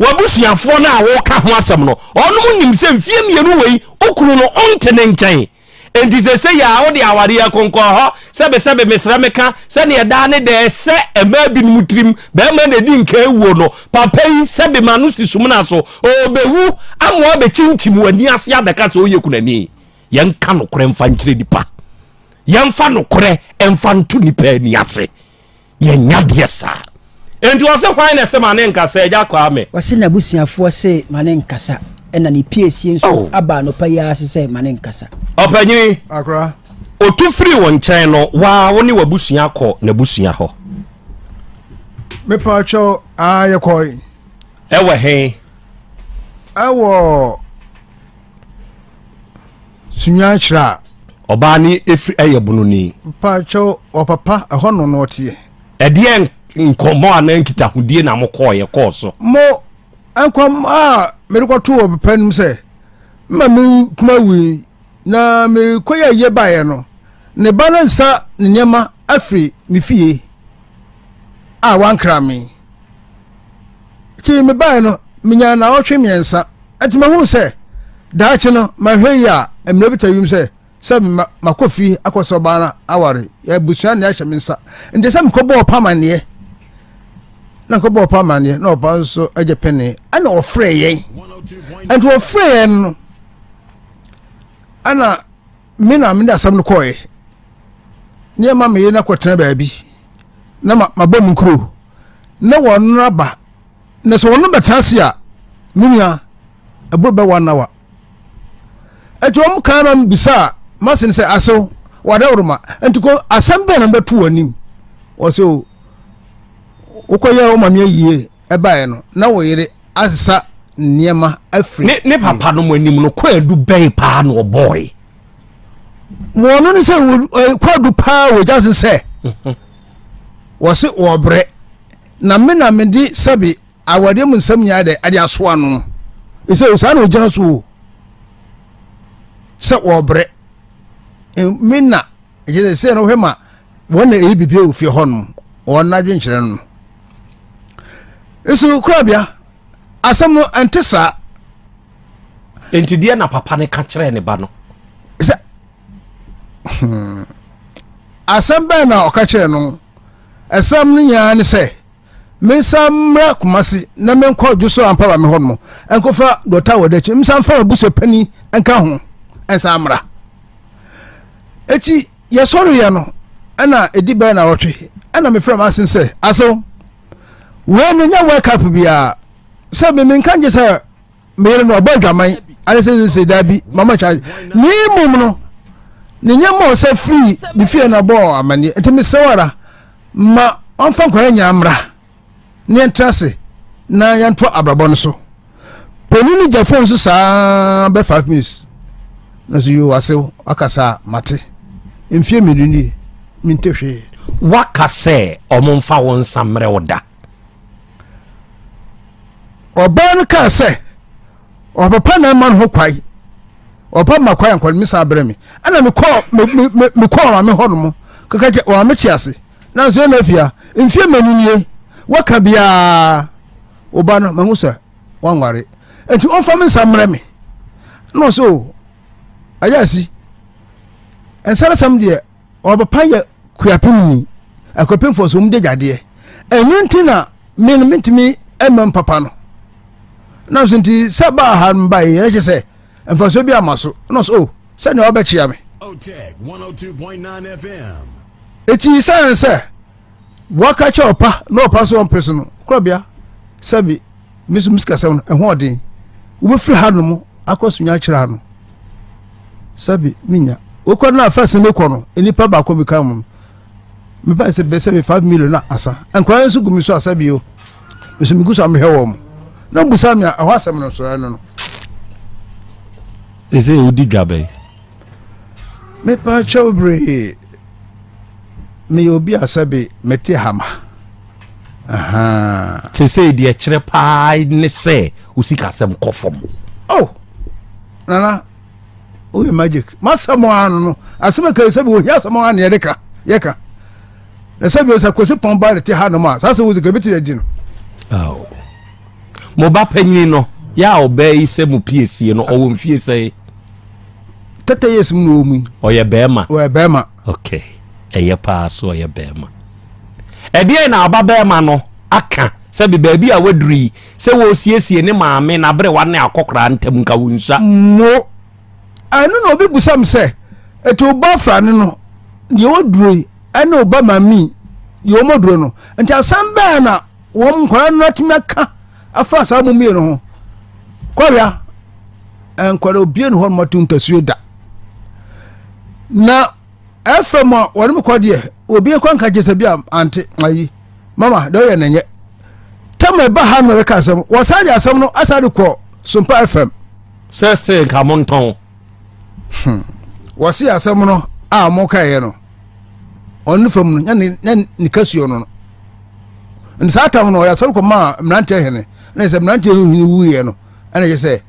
W'abusuafoɔ no a wɔka ho asɛm no, ɔnom nim sɛ mfeɛ mmienu wei okunu no ɔnte ne nkyɛn. Enti sese yɛ a wode awareɛ konkɔn hɔ sɛbesɛbe mesrɛ meka sɛdeɛ daa ne dɛ ɛsɛ mmaa binom tirim bɛrima na ɛdi nka awuo no papa yi sɛbe ma no si sumina so ɔbɛwu ama wabɛkyinkyim w'ani ase abɛka sɛ woyɛ kunani. Yɛnka nokorɛ mfa nkyerɛ nipa, yɛmfa nokorɛ mfa nto nipa ani ase. Yɛnya deɛ saa. Enti ɔse hwan na ɛsɛ ma ne nkasa, Agya Kwame? Ɔse n'abusuafoɔ se ma ne nkasa, ɛna ne piesie nso oh. aba anɔpa yi ara se sɛ ma ne nkasa. Ɔpanyini, Akora. Otu firi wo nkyɛn no, waa wo ne w'abusua kɔ n'abusua hɔ. Mepa kyɛw, aa yɛkɔe. Ɛwɔ he? Ɛwɔ Sunya kyerɛ a. Ɔbaa no efiri ɛyɛ bononi. Mpakyɛw ɔpapa ɛhɔ no na ɔteɛ. Ɛdeɛ nkɔmɔ anaa nkitahodie na mo kɔɔ yɛ kɔɔ so? Mo nkɔm a mede kɔto wɔ papa nim sɛ mma me kuma wui na mekɔyɛ ayie baeɛ no ne ba no nsa ne nneɛma afiri me fie a wankra me. Nti mebaeɛ no menyaa naawɔtwe mmiɛnsa. Nti mahunu sɛ daakye no mahwɛ yi a mmerɛ bi ta wiem sɛ sɛ makɔ fie akɔ sɛ ɔbaa no aware abusua ne ahyɛ me nsa nti sɛ mekɔbɔ ɔpa amanneɛ na nkɔbɔ ɔpa amanneɛ na ɔpa nso agye pene ɛna ɔfrɛ yɛn nti ɔfrɛ yɛn no ɛna me na mede asɛm no kɔɛ nneɛma meyɛ no akɔtena baabi na mabɔ mu nkuro na wɔn aba Na sɛ wɔn bɛtena ase a, me nua, ɛboro bɛ one hour. Ɛti wɔn kan na bisa a, masen sɛ asew, wadawuruma. Nti ko asɛm bɛn na bɛto wɔn anim? Wɔsɛ o, wokɔyɛ wo maame ayie ɛbaeɛ no, na wo yere asesa nneɛma afiri. Ne ne papa no mo anim no, kwaadu bɛn paa na ɔbɔɔe? Wɔn no ne sɛ kwaadu paa wɔ gya se sɛ, wɔse wɔbrɛ. Na me na mede sɛbe awadeɛ mu nsɛm nyinaa dɛ ɛde asoa no. Ɛsɛ saa na ɔgyina so o sɛ wɔbrɛ me na ɛkyɛ sɛ sɛ no wohwɛ ma wɔn na ɛyɛ biribi wɔ fie hɔ nom wɔn adwenkyerɛ no nso korabea asɛm no ɛnte saa. Nti deɛ na papa no ka kyerɛɛ ne ba no? Sɛ asɛm bɛn na ɔka kyerɛɛ no? Asɛm no nyinaa ne sɛ, mensan mmra Kumasi na menkɔ Dwoso Ampa Maame hɔ nom nkɔfa dɔta wɔ akyi, mensan mfa m'abusua panin nka ho nsan mmra. Eti yɛsɔreeɛ no, ɛna ɛdi bɛyɛ na ɔtwe, ɛna mefrɛ m'asen sɛ, asew, wei no nyɛ wake up biara, sɛ me menka ngye sɛ me yere no ɔbɔ adwaman ane sɛ sɛ daabi mama charge ne mmom no ne nneɛma a ɔsɛ firi ne fie na ɔbɔɔ amanneɛ nti mesrɛ wo ara ma ɔmfa nkwadaa nyinaa mmra ne yɛntra ase na yɛnto abrabɔ no so panin no gya fon so saa bɛ 5 minutes na so yoo asew aka saa mate mfie mmienu nie. Mente hwee. Waka sɛ ɔmo mfa wo nsa mmerɛ wo da. Ɔbaa no kaa sɛ ɔpapa na ɛma no ho kwae. Ɔpapa ma kwae nkɔ no me san brɛ me. Ɛna mekɔɔ me me me mekɔɔ maame hɔ nom kaka kyɛ maame te ase. Nanso ɛna afia mfie mmienu nie waka biara wo ba no mahu sɛ wanware nti ɔmfa me nsa mmerɛ me. Na ɔsɛ o ayɛ asi nsa no sɛm deɛ ɔpapa yɛ kuapemni akuapemfoɔ so wɔn de gyadeɛ ɛno nti na me no mentumi mmam papa no na nso nti sɛ baa ha no ba yi ɛkyɛ sɛ mfasoɔ bi ama so na ɔsɛ o sɛnea ɔbɛkyea me eti sɛn sɛ waka kyɛ ɔpa na ɔpa so ɔmpere so no korɔbea sɛbi me nso me sikasɛm no ɛho ɔden wobɛfiri ha nom akɔ so nya akyerɛ ha no sɛbi menya wokɔ no afa sɛ mekɔ no nnipa baako bi ka mu no mepa sɛ bɛ sɛbi 5 million na asa nkwadaa nso gu me so asa bio nso megu so a mehwɛ wɔ mo na busa me a ɛhɔ asɛm no so ɛno no ɛsɛ wodi dwa bɛn mepa kyɛw beree meyɛ obi a sɛbi mete hama Seesei deɛ ɛkyerɛ paa ne sɛ wo sikasɛm kɔ fam. Oh, nana woyɛ magic masɛm a no no asɛm ɛka sɛ bi ohia asɛm a ne yɛde ka yɛka na sɛ bi sɛ kwasi pɔn ba de te ha nom a saa sɛ wo sika bɛti adi no. Mo ba panyin no yɛ a ɔbaa yi sɛ mo piesie no ɔwɔ mfie sɛe? 30 years mu na ɔwɔ mu yi. Ɔyɛ bɛrima. Ɔyɛ bɛrima. Okay, ɛyɛ paa so ɔyɛ bɛrima. Ɛdeɛn na aba bɛrima no aka sɛ bi baabi a waduru yi sɛ wɔresiesie ne maame n'aberewa ne akɔkoraa ntam nka wo nsa. Mo, ɛno na obi busa me sɛ, ɛti wo ba afrane no deɛ waduro yi ɛne wo ba maame deɛ wɔn aduro no nti asɛm bɛɛ na wɔn nkwadaa no atumi aka afa saa mo mmienu ho kɔbea nkwadaa obie ne hɔ nom ato ntasuo da na ɛfɛ mu a wɔn mu kɔ deɛ obi nkɔ nka gye sɛ bi a ante ayi mama deɛ ɔyɛ n'nyɛ tɛm ɛba ha no ɛbɛka asɛm wɔsan de asɛm no asan de kɔ sompa fm. Sɛ still nka mo ntɔn. Hmm. Wɔsi asɛm no a wɔn kaeɛ no ɔno fam no nyɛ ne ne kasuo no no nti saa tam no ɔyɛ asɛm kɔ maa mmeranteɛ hene na sɛ mmeranteɛ hene wuiɛ no ɛna yɛ sɛ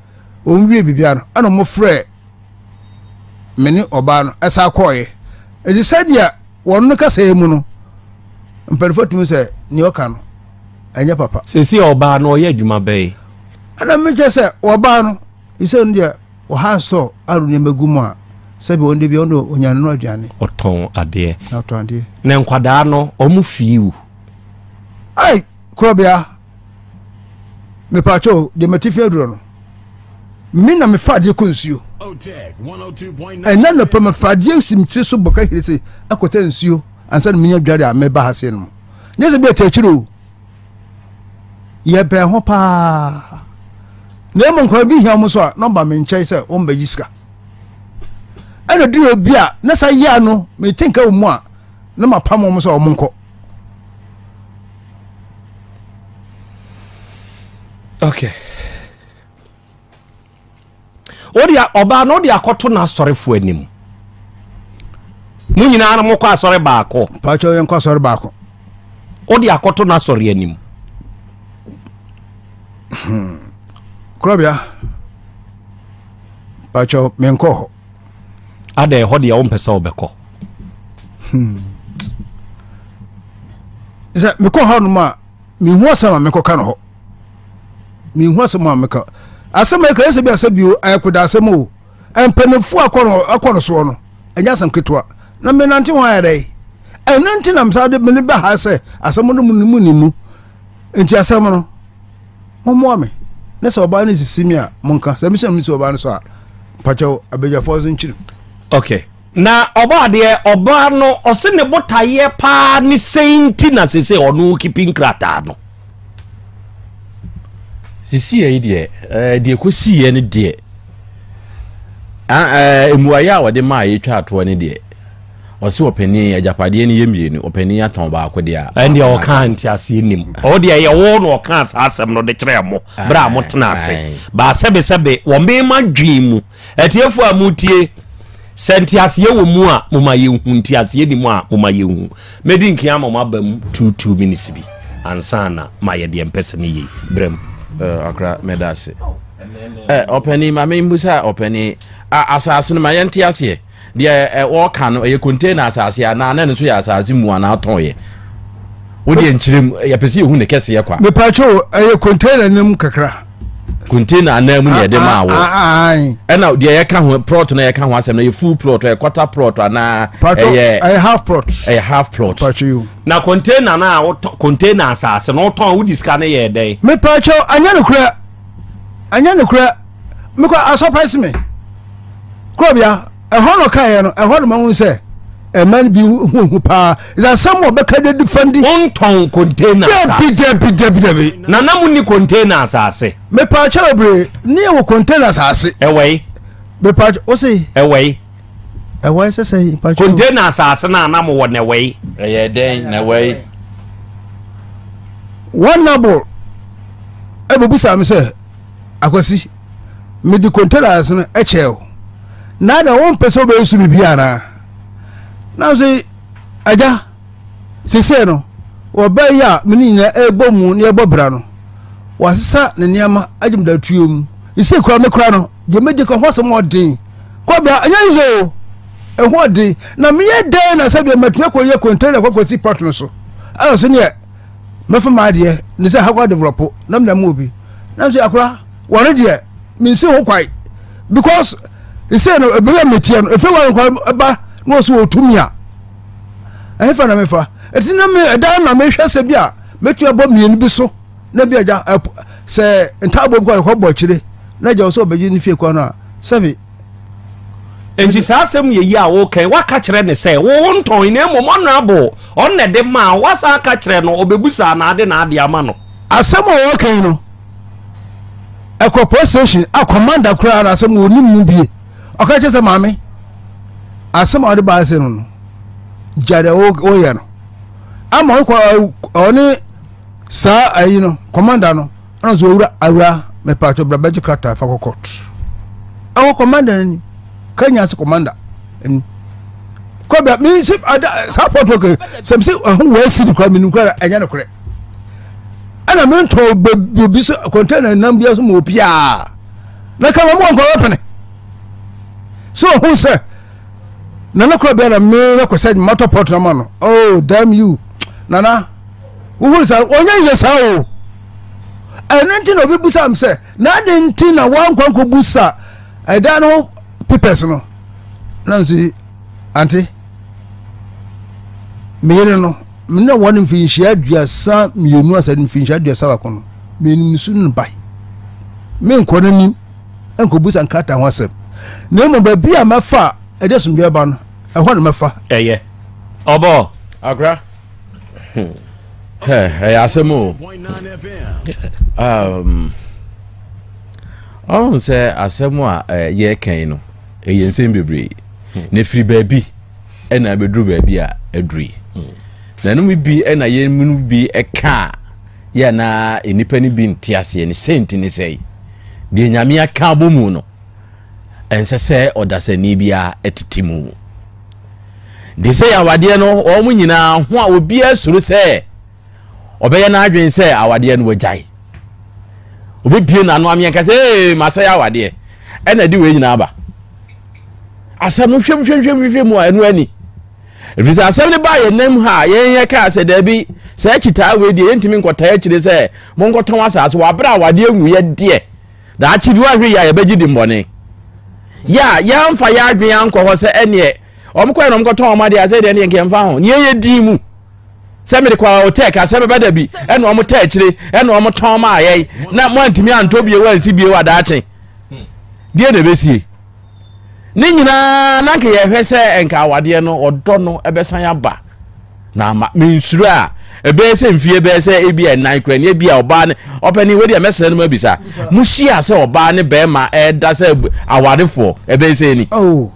wɔn wie biribiara no ɛna wɔn frɛ me ne ɔbaa no ɛsa kɔɔeɛ ɛti sɛdeɛ wɔn no kasa mu no mpanimfoɔ tumi sɛ nea ɔka no ɛnyɛ papa. Sɛsi ɔbaa no ɔyɛ adwuma bɛyi. Ɛna mekyɛ sɛ ɔbaa no sɛ no deɛ ɔha sɔ aro nneɛma gu mu a sɛbi wɔn de bi wɔn de onyane no aduane. Ɔtɔn adeɛ. Ɔtɔn adeɛ. Na nkwadaa no wɔn fii wu. Ai korɔbea. Mepaakyɛw, deɛ matifi aduro no, me na mefa adeɛ kɔ nsuo. Ɛnna nɔpɛ mefa adeɛ si me tiri so bɔ kahiri se akɔtɛ nsuo ansa na menya dware a meba ha sei no mu. Nyɛ sɛ bi ɛtɛ akyiri o. Yɛbɛn ho paa. Na mmom nkwadaa bi hia wɔn so a, na ɔba me nkyɛn sɛ wɔn bɛgye sika. Ɛna duro bi a na sa yɛ ano mete nka wɔn mu a na mapam wɔn sɛ wɔn nkɔ. Okay. Wode ɔbaa no wode akɔto n'asɔrefoɔ anim. Mo nyinaa no mokɔ asɔre baako. Pakyɛ yɛnkɔ asɔre baako. Wode akɔto n'asɔre anim. Hmm. Korɔbea. Pakyɛ menkɔ hɔ. Ada ɛhɔ deɛ wompɛ sɛ wobɛkɔ. Hmm. Sɛ mekɔ hɔ nom a mehu asɛm a mekɔka no hɔ mehu asɛm a meka asɛm a ɛka ɛsɛ bi asɛ bio ɛkoda asɛm o mpanimfoɔ akɔ no akɔ no soɔ no ɛnyɛ asɛm ketewa na menante ho ayɛ dɛ ɛno nti na mesa de mene bɛ ha sɛ asɛm no mu ne mu ne mu nti asɛm no mommoa me ne sɛ ɔbaa no sisi me a monka sɛ mesɛ mesi ɔbaa no so a mpakyɛw abadwafoɔ so nkyiri okay Na ɔbɔadeɛ, ɔbaa no, ɔse ne botaeɛ paa ne sɛi nti na sese ɔno kipi nkrataa no. Sisi yi deɛ, ɛɛ deɛ kɔsiiɛ no deɛ, ɛɛ mmuaeɛ a wɔde maa yɛtwa atoɔ no deɛ, ɔse ɔpanin agyapadeɛ no yɛ mmienu, ɔpanin atɔn baako deɛ a. Ɛndeɛ ɔkaa nteaseɛ nim. Ɔwɔ deɛ ɛyɛ wo na ɔkaa saa asɛm no de kyerɛɛ mo berɛ a motena ase. Baa sɛbesɛbe wɔ mema dwen mu. Atiefoɔ a motie. Sɛ nteaseɛ wɔ mu a, moma yɛnhu, nteaseɛ nni mu a, moma yɛnhu. Mɛdi nkan ama mo aba mu tuutuu minutes bi ansa na mayɛ deɛ mpɛ sɛ meyɛ yi. Brɛ mu. Eh, akora mɛda ase. Eh, ɔpani ma membusa ɔpani asase no ma yɛnte aseɛ deɛ eh, wɔka no ɛyɛ container asase anaa na ɛno nso yɛ asase mu anaa tɔn yɛ wodeɛ nkyerɛ mu yɛpɛ sɛ yɛhu ne kɛseɛ kwa mepatwo ɛyɛ container no mu kakra container anan mu na yɛde maa wo ɛna deɛ yɛka ho plot na yɛka ho asɛm no yɛ full plot ɛyɛ quarter plot anaa ɛyɛ ɛyɛ half plot ɛyɛ half plot na container na wotɔ container asase na wotɔn wodi sika no yɛ dɛn mepatwo anyɛ no korɛ anyɛ no korɛ mekɔ asɔpɛsi me kurɔbea ɛhɔ na ɔkaeɛ no ɛhɔ na mahu sɛ ɛma no bi huhu paa ɛsɛ asɛm a ɔbɛka de defandi wontɔn container dabi dabi dabi dabi na na monni container asase mepaakyɛ bebree ne yɛwɔ container asase ɛwɔ yi mepaakyɛ wo se ɛwɔ yi ɛwɔ yi sɛ sɛ mepaakyɛ container asase no a na mowɔ na ɛwɔ yi ɛyɛ dɛn na ɛwɔ yi one nabol ɛbɛbusa me sɛ akwasi mede containers no kyɛɛ wo na na wompɛ sɛ wobɛyɛ so biribi anaa na sɛ agya sesei no wɔbɛ yi a mene nyina ɛbɔ mu ne ɛbɔ bra no wasesa ne nneɛma agye me datuo mu ɛsei kora me kora no deɛ mɛdi ka ho asɛm ɔden kɔbea ɛnyɛ yi sɛ o ɛho ɔden na meyɛ dɛn na sɛ deɛ matumi akɔyɛ container kɔkɔsi pot no so ɛna so neɛ mɛfa m'adeɛ ne sɛ ha kɔ develop na meda mu obi na nso akora wɔn deɛ mensi ho kwae because sɛ no ɛbɛyɛ meteɛ no ɛfɛ wɔn kwan ba na wɔso wɔtumi a ɛhefa na mefa ɛti na me ɛdan na mehwɛ sɛ bi a mɛtumi abɔ mmienu bi so na bi agya sɛ ntaabɔ bi kɔ ɛkɔ bɔ akyire na agya wɔ sɛ ɔbɛgye ne fie kwan no a sɛbi Enti saa asɛm yɛ yi a woka yi, woaka kyerɛ ne sɛ wo wo ntɔn na mmom honorable ɔno na ɛde maa wo, woasan aka kyerɛ no ɔbɛbusaa na ade na ade ama no. Asɛm a wɔka yi no, ɛkɔ police station a commander koraa na asɛm wɔnim mu bie. Ɔka kyerɛ sɛ maame, asɛm a wɔde baa ase no no, gya deɛ woyɛ no. Ama ɔkɔ ɔne saa ayi no, commander no, ɛna ɔsɛ owura awura mepatwɔ bra bɛgye krataa fa kɔ court ɛwɔ commander ni kenya ase commander ni kɔbea mi sɛ ada saa pɔtɔ kɛ sɛm sɛ ɛho wɔ asi de kora mi nukura ɛnyɛ no korɛ ɛna mi ntɔ bebi so container nam bi so ma obiara na kama mu nkɔ wɛpɛnɛ sɛ ɔho sɛ nana kora bia na mi na kɔ sɛ matɔ pɔtɔ na ma no oh damn you nana. Wohunu saa ɔnyɛ yɛ saa o. Ɛno nti na obi busa m sɛ na ade nti na woankɔ nkɔbusa ɛdan no ho papers no. Na nso ante me yere no me ne wɔn mfinhyia 32 asɛ mfinhyia 31 no menim su no bae. Menkɔ n'anim nkɔbusa nkrataa ho asɛm. Na mmom baabi a mɛfa a ɛde asomdwoeɛ ba no ɛhɔ na mɛfa. Ɛyɛ ɔbɔ. Akora. ɛyɛ asɛm o ɔhu sɛ asɛm a yɛreka yi no ɛyɛ nsɛm bebree na ɛfiri baabi ɛna abɛduru baabi a aduru yi na ɛno mu bi ɛna yɛn mu bi ɛka a yɛ na nnipa no bi nte aseɛ ne sɛnti ne sɛe deɛ nyame aka abɔ mu no ɛnsɛ sɛ ɔdasani biara ɛtete mu De sɛ awadeɛ no, wɔn nyinaa ho a obiara suro sɛ ɔbɛyɛ n'adwene sɛ awadeɛ no wagyae. Obɛbie n'ano ameɛnka sɛ ee masɛe awadeɛ. Ɛna ɛde wei nyinaa ba. Asɛm no hwɛm hwɛm hwɛm hwɛm mu a ɛno ani. Ɛfiri sɛ asɛm no baa yɛn nam ha a yɛn yɛ kaa sɛ daabi sɛ akyitaa wei deɛ yɛntumi nkɔtaa akyire sɛ monkɔtɔn asase wɔ aberɛ a awadeɛ nwuiɛ deɛ. Daakye bi woanhwɛ yie a yɛbɛgye dimmɔne. Yɛ a yɛamfa yɛ adwene ankɔ hɔ sɛ ɛneɛ wɔn kɔɛ na wɔn kɔtɔn wɔn adeɛ asɛ deɛ ɛneɛ nka yɛmfa ho. Neɛ yɛ din mu sɛ mede kɔ hotel ka sɛ bɛba da bi ɛna wɔn tɛ akyire ɛna wɔn tɔn maa yɛn na mo antumi antɔ bio ansi bio adaakye. Deɛ na ɛbɛsie. Ne nyinaa na nka yɛhwɛ sɛ nka awadeɛ no ɔdɔ no ɛbɛsan aba. Na ama mensuro a ɛbɛyɛ sɛ mfie bɛyɛ sɛ ebi a ɛnan kura ni ebi a ɔbaa ne ɔpɛni wei deɛ mɛsrɛ no ma bisa mo hyia sɛ ɔbaa ne bɛrima ɛda sɛ awarefoɔ ɛbɛyɛ sɛ ni. Oh,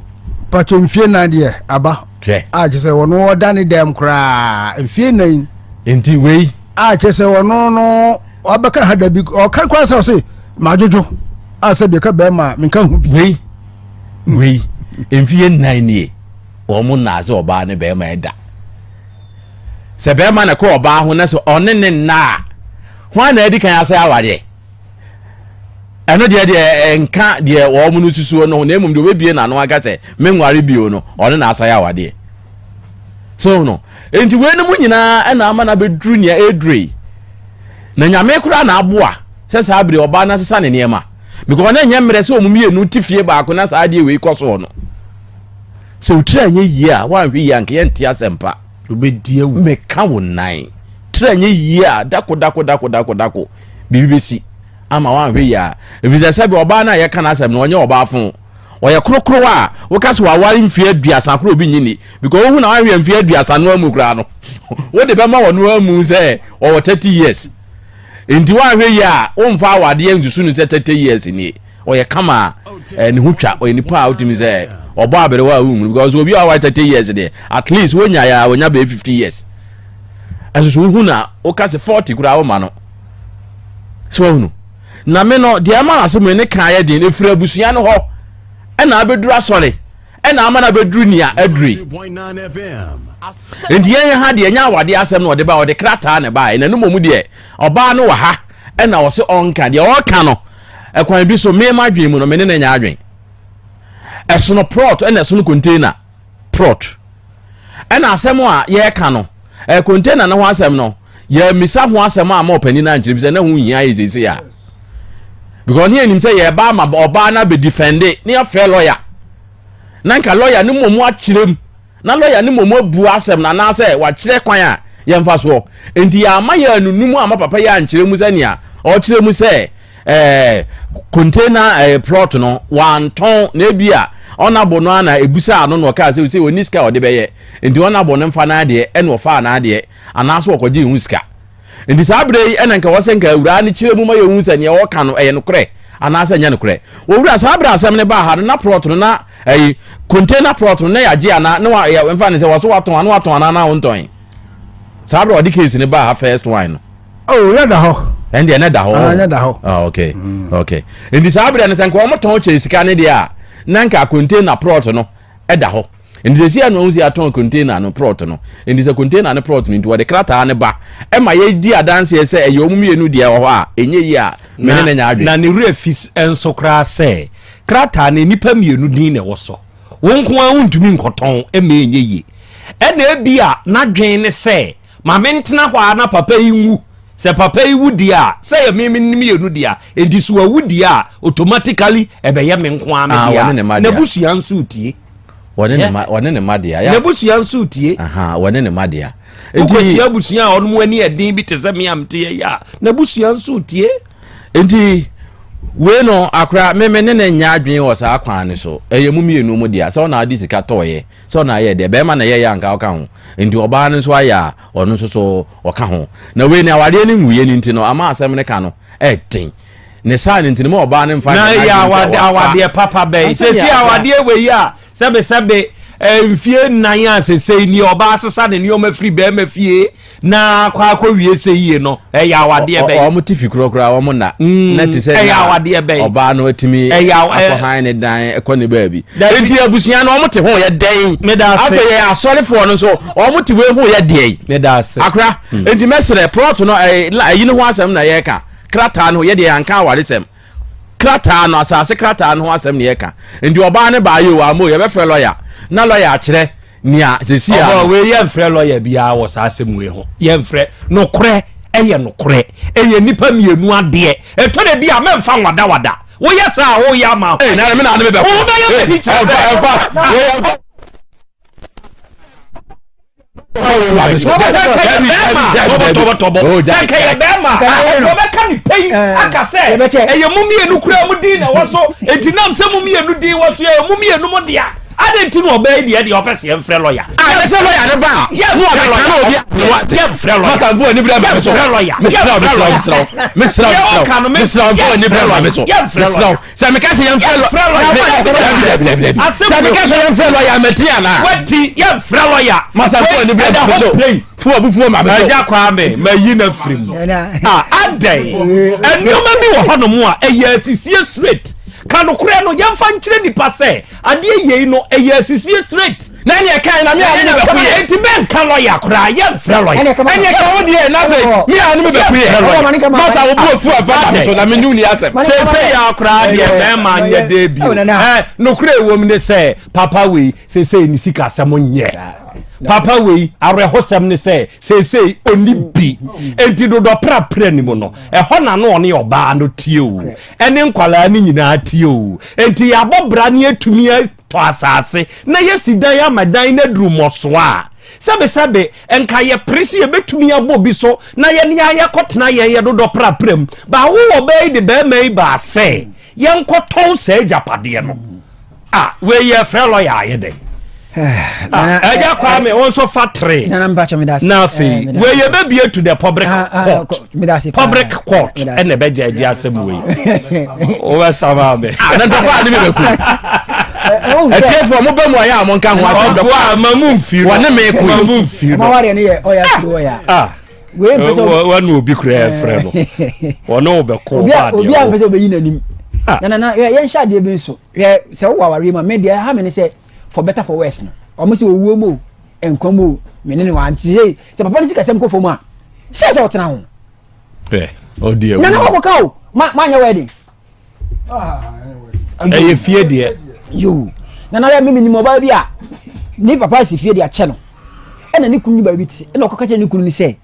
patro mfie nan deɛ aba. Hwɛ. A kyerɛ sɛ ɔno ɔda ne dɛm koraa mfie nan. Nti wei. A kyerɛ sɛ ɔno no ɔbɛka ha dabi ɔka koraa sɛ ɔse madwodwo a sɛ deɛ ka bɛrima menka ho bi. Wei wei. Mfie nnan nie, wɔn nnaa sɛ ɔbaa ne bɛrima ɛda. Sɛ bɛrima na kɔ ɔbaa ho na sɛ ɔne ne nna a, hwan na adi kan asɛ awadeɛ? Ɛno deɛ deɛ nka deɛ wɔn no susuo no ho, na mmom deɛ ɔbɛbie n'ano aka sɛ menware bio no, ɔno na asɛ awadeɛ. So no, nti weinom nyinaa ɛna ama no abɛduru nea ɛreduru yi. Na Nyame koraa na aboa sɛ saa bere ɔbaa no asesa ne nneɛma. Because na ɛnyɛ mmerɛ sɛ wɔn mmienu te fie baako na saa adeɛ wei kɔ soɔ no. Sɛ wo tiri anyɛ yie a, woanhwɛ yie a nka yɛnte asɛmpa. Wobɛdi awu. Meka wo nan. Tiri anyɛ yie a, dako dako dako dako dako biribi bɛsi ama woanhwɛ yie a. Ɛfiri sɛ sɛbi ɔbaa no a yɛka n'asɛm no ɔnyɛ ɔbaa fo. Ɔyɛ korokorowa a woka sɛ waware mfeɛ aduasa koraa obi nnye nni because wohu na wanhwɛ mfeɛ aduasa no amu koraa no wode bɛma ɔno amu sɛ ɔwɔ 30 years nti woanhwɛ yie a womfa awadeɛ nsusu no sɛ 30 years nie. Ɔyɛ kama a eh, ne ho twa, ɔyɛ nipa a wotumi sɛ ɔbɔ aberewa a wohunu because obi a waware 30 years deɛ at least wonya yɛ a wonya bɛyɛ 50 years ɛso so wohu na woka sɛ 40 koraa woma no so wohunu. Na me no, deɛ ɛma asɛm yi ne ka yɛ den, ɛfiri abusua no hɔ ɛna abɛduru asɔre ɛna ama no abɛduru nea aduru yi. Nti yɛn ha deɛ ɛnyɛ awadeɛ asɛm na ɔde ba, ɔde krataa na ɛbaeɛ. Na no mmom deɛ ɔbaa no wɔ ha ɛna ɔse ɔnka deɛ ɔreka no ɛkwan bi so me m'adwene mu no me ne no nyɛ adwene. Ɛsono prɔt ɛna ɛsono container. Prɔt. Ɛna asɛm a yɛreka no, ɛɛ container no ho asɛm no, yɛmmisa ho asɛm a ma ɔpanin no ankyerɛ bi sɛ na ho hia yɛ seesei a. Because ne yɛnim sɛ yɛreba ama ɔbaa no abɛdifɛnde ne yɛafrɛ lɔya. Na nka lɔya no mmom akyerɛ mu na lɔya no mmom abu asɛm no anaasɛ wakyerɛ kwan a yɛmfa soɔ. Nti yɛama yɛanunu mu ama papa yi ankyerɛ mu sɛnea ɔkyerɛ mu sɛ ɛɛ container ɛɛ plot no wantɔn na ebi a ɔnabo no ana ebusaa no na ɔkaa sɛ sɛ ɔni sika a ɔde bɛyɛ nti ɔnabo no mfa n'adeɛ ɛna ɔfaa n'adeɛ anaasɛ ɔkɔgye ho sika nti saa berɛ yi ɛna nka wɔsɛ nka awuraa no kyerɛ mu ma yɛhu sɛ nea ɔka no ɛyɛ nokorɛ anaasɛ ɛnyɛ nokorɛ owura saa berɛ asɛm no baa ha no na plot no na ɛyi container plot no na yɛagye anaa na wa yɛ mfa ne sɛ wɔso watɔn ana watɔn anaa na wontɔn saa berɛ ɔde case no baa ha first one no Oh, na da hɔ. Ɛn deɛ na da hɔ. Ah, na da hɔ. Ah, okay. Mm. Okay. Nti saa berɛ no sɛ nka wɔn tɔn kyɛ sika ne deɛ a, na nka container plot no ɛda hɔ. Nti sɛ si ɛna wɔn si atɔn container no plot no. Nti sɛ container no plot no nti wɔde krataa no ba ɛma yɛdi adanseɛ sɛ ɛyɛ wɔn mmienu deɛ wɔ hɔ a ɛnyɛ yie a mene ne nya adwene. Na ne werɛ fi nso koraa sɛ krataa no nnipa mmienu din na ɛwɔ so. Wo nko ara wontumi nkɔtɔn ɛma ɛnyɛ yie. Ɛna ebi a n'adwene ne sɛ Ma mentena hɔ ara na papa yi nwu. Sɛ papa yi wu deɛ a, sɛ ɛyɛ me me mmienu dea, enti so wawu deɛ a, automatically ɛbɛyɛ me nko ara me Ah, dea. wɔne ne mma dea. N'abusua nso retie. Wɔne ne mma, wɔne ne mma dea. Ya. N'abusua nso retie. Aha, wɔne ne mma dea. Nti, Wokɔhyia abusua a ɔnom ani ɛden bi te sɛ me a mete yɛ yi a, n'abusua nso retie. nti wei no akora me me ne ne nyɛ adwene wɔ saa kwan no so. Ɛyɛ mu mmienu mu dea. Sɛ ɔna ade sika tɔɔyɛ, sɛ ɔna ayɛ deɛ bɛrima na ɛyɛyɛ anka ɔka ho. Nti ɔbaa no nso ayɛ a ɔno nso so ɔka ho. Na wei ne awareɛ no nwuiɛ no nti no ama asɛm no ka no ɛden. Ne saa no nti no ma ɔbaa no mfa na nyɛ ɛyɛ n'adwene sɛ awade wafa. awadeɛ papa bɛn Ansa ne sɛsi akora. awadeɛ wei a sɛbesɛbe eh, mfie nnan a sesei ni ɔbaa sesa ne nneɛma firi bɛrima fie na akɔ akɔwie sɛ yie no ɛyɛ awadeɛ bɛn wɔn te fi korɔ koraa wɔn na mm, na te sɛ ɛyɛ awadeɛ bɛn ɔbaa no atumi akɔhan ne dan ɛkɔ ne baabi nti abusua no wɔn te ho yɛ dɛn afei yɛ asɔrefoɔ no nso wɔn te wei ho yɛ deɛ akora mm. nti mɛsrɛ plɔt no ɛyi no ho asɛm na yɛreka krataa no yɛ deɛ yɛanka awaresɛm krataa no asase krataa no ho asɛm na yɛka nti ɔbaa ne baa yɛ o amo yɛbɛfrɛ lɔya na lɔya akyerɛ nea sɛsi a ɔbɔ wei yɛmfrɛ lɔya biara wɔ saa asɛm wei ho yɛmfrɛ nokorɛ ɛyɛ nokorɛ ɛyɛ nnipa mmienu adeɛ ɛtɔ da bi a mɛmfa nwadawada woyɛ saa a woyɛ ama ho na me na ne bɛkɔ wobɛyɛ m'ani kyerɛ sɛ ɛmfa sɛ nka yɛ bɛrima wɔbɛka ne pɛyi aka sɛ ɛyɛ mo mmienu kura mu din na ɛwɔ so enti nam sɛ mo mmienu din wɔ so ɛyɛ mo mmienu mo dea adɛn nti na ɔbaa yi deɛ deɛ ɔpɛ sɛ yɛmfrɛ lɔya a ɛsɛ lɔya ne ba a ne ɔbɛka na obi yɛmfrɛ lɔya masamfo ani brɛ ma me so yɛmfrɛ lɔya mesrɛ wo mesrɛ wo mesrɛ wo mesrɛ wo mesrɛ wo mesrɛ wo ani brɛ ma me so mesrɛ wo sɛ meka sɛ yɛmfrɛ lɔya sɛ meka sɛ yɛmfrɛ lɔya mati anaa wati yɛmfrɛ lɔya masamfo ani brɛ ma me so fo abufuo ma me so agya kwame mayi no afiri mu adɛn nneɛma bi wɔ hɔnom a ɛyɛ asisie straight. Ka nokorɛ no, yɛmfa nkyerɛ nipa sɛ adeɛ yei no ɛyɛ asisie straight. Na ɛne ɛka na me a ne me bɛko yɛ. Enti mɛnka lɔya koraa, yɛmfrɛ lɔya. Ɛne ɛka wo deɛ na afei me a ne me bɛko yɛ. Masa wo bo afu afa da me so na me ne wo ni asɛm. Seesei yɛ koraa deɛ bɛrima nyɛ dɛ bio. Ɛ nokorɛ ɛwom ne sɛ papa wei seesei ne sikasɛm nyɛ. Papa wei awerɛhosɛm ne sɛ seesei ɔnni bi. Enti dodɔ prapra ne mu no, ɛhɔ na na ɔne ɔbaa no tie o, ɛne nkwadaa no nyinaa tie o. Enti yɛabɔ bra ne yɛatumi atɔ asase na yɛasi dan ama dan no aduru mmɔsoɔ a, sɛbesɛbe nka yɛpere sɛ yɛbɛtumi abɔ bi so na yɛne ara yɛakɔtena yɛn yɛ dodɔ prapra mu. Ba wo ɔbaa yi de barima yi baa sɛ yɛnkɔtɔn saa agyapadeɛ no. Ah, wei yɛfrɛ lɔya ayɛ dɛn? Ɛgya Kwame wo nso fa tere na afei wei yɛbɛbie to the public court public court ɛna ɛbɛgya agye asɛm wei wobɛsama me na ntɔkwa a ne mebɛku atiefoɔ mobɛ mu ayɛ a monka ho asɛm ɔboa ma mu mfiri wɔne me ko ma mu mfiri no wɔne obi kura ɛfrɛ no wɔne wobɛko obi a mpɛ sɛ wobɛyi n'anim na na yɛnhyɛ adeɛ bi nso hwɛ sɛ wowɔ awareɛ mu a me deɛ ɛha me ne sɛ for better for worse no ɔmo sɛ owuo mu o nkwa mu o me ne ne wa nti sɛ sɛ papa no sikasɛm kɔ fam a sɛ sɛ ɔtena ho na na wakɔka o ma ma nyɛ wedding ɛyɛ fie deɛ yoo na na yɛ mimi nim ɔbaa bi a ne papa si fie de akyɛ no ɛna ne kunu ne baabi te ɛna ɔkɔka kyerɛ ne kunu ne sɛ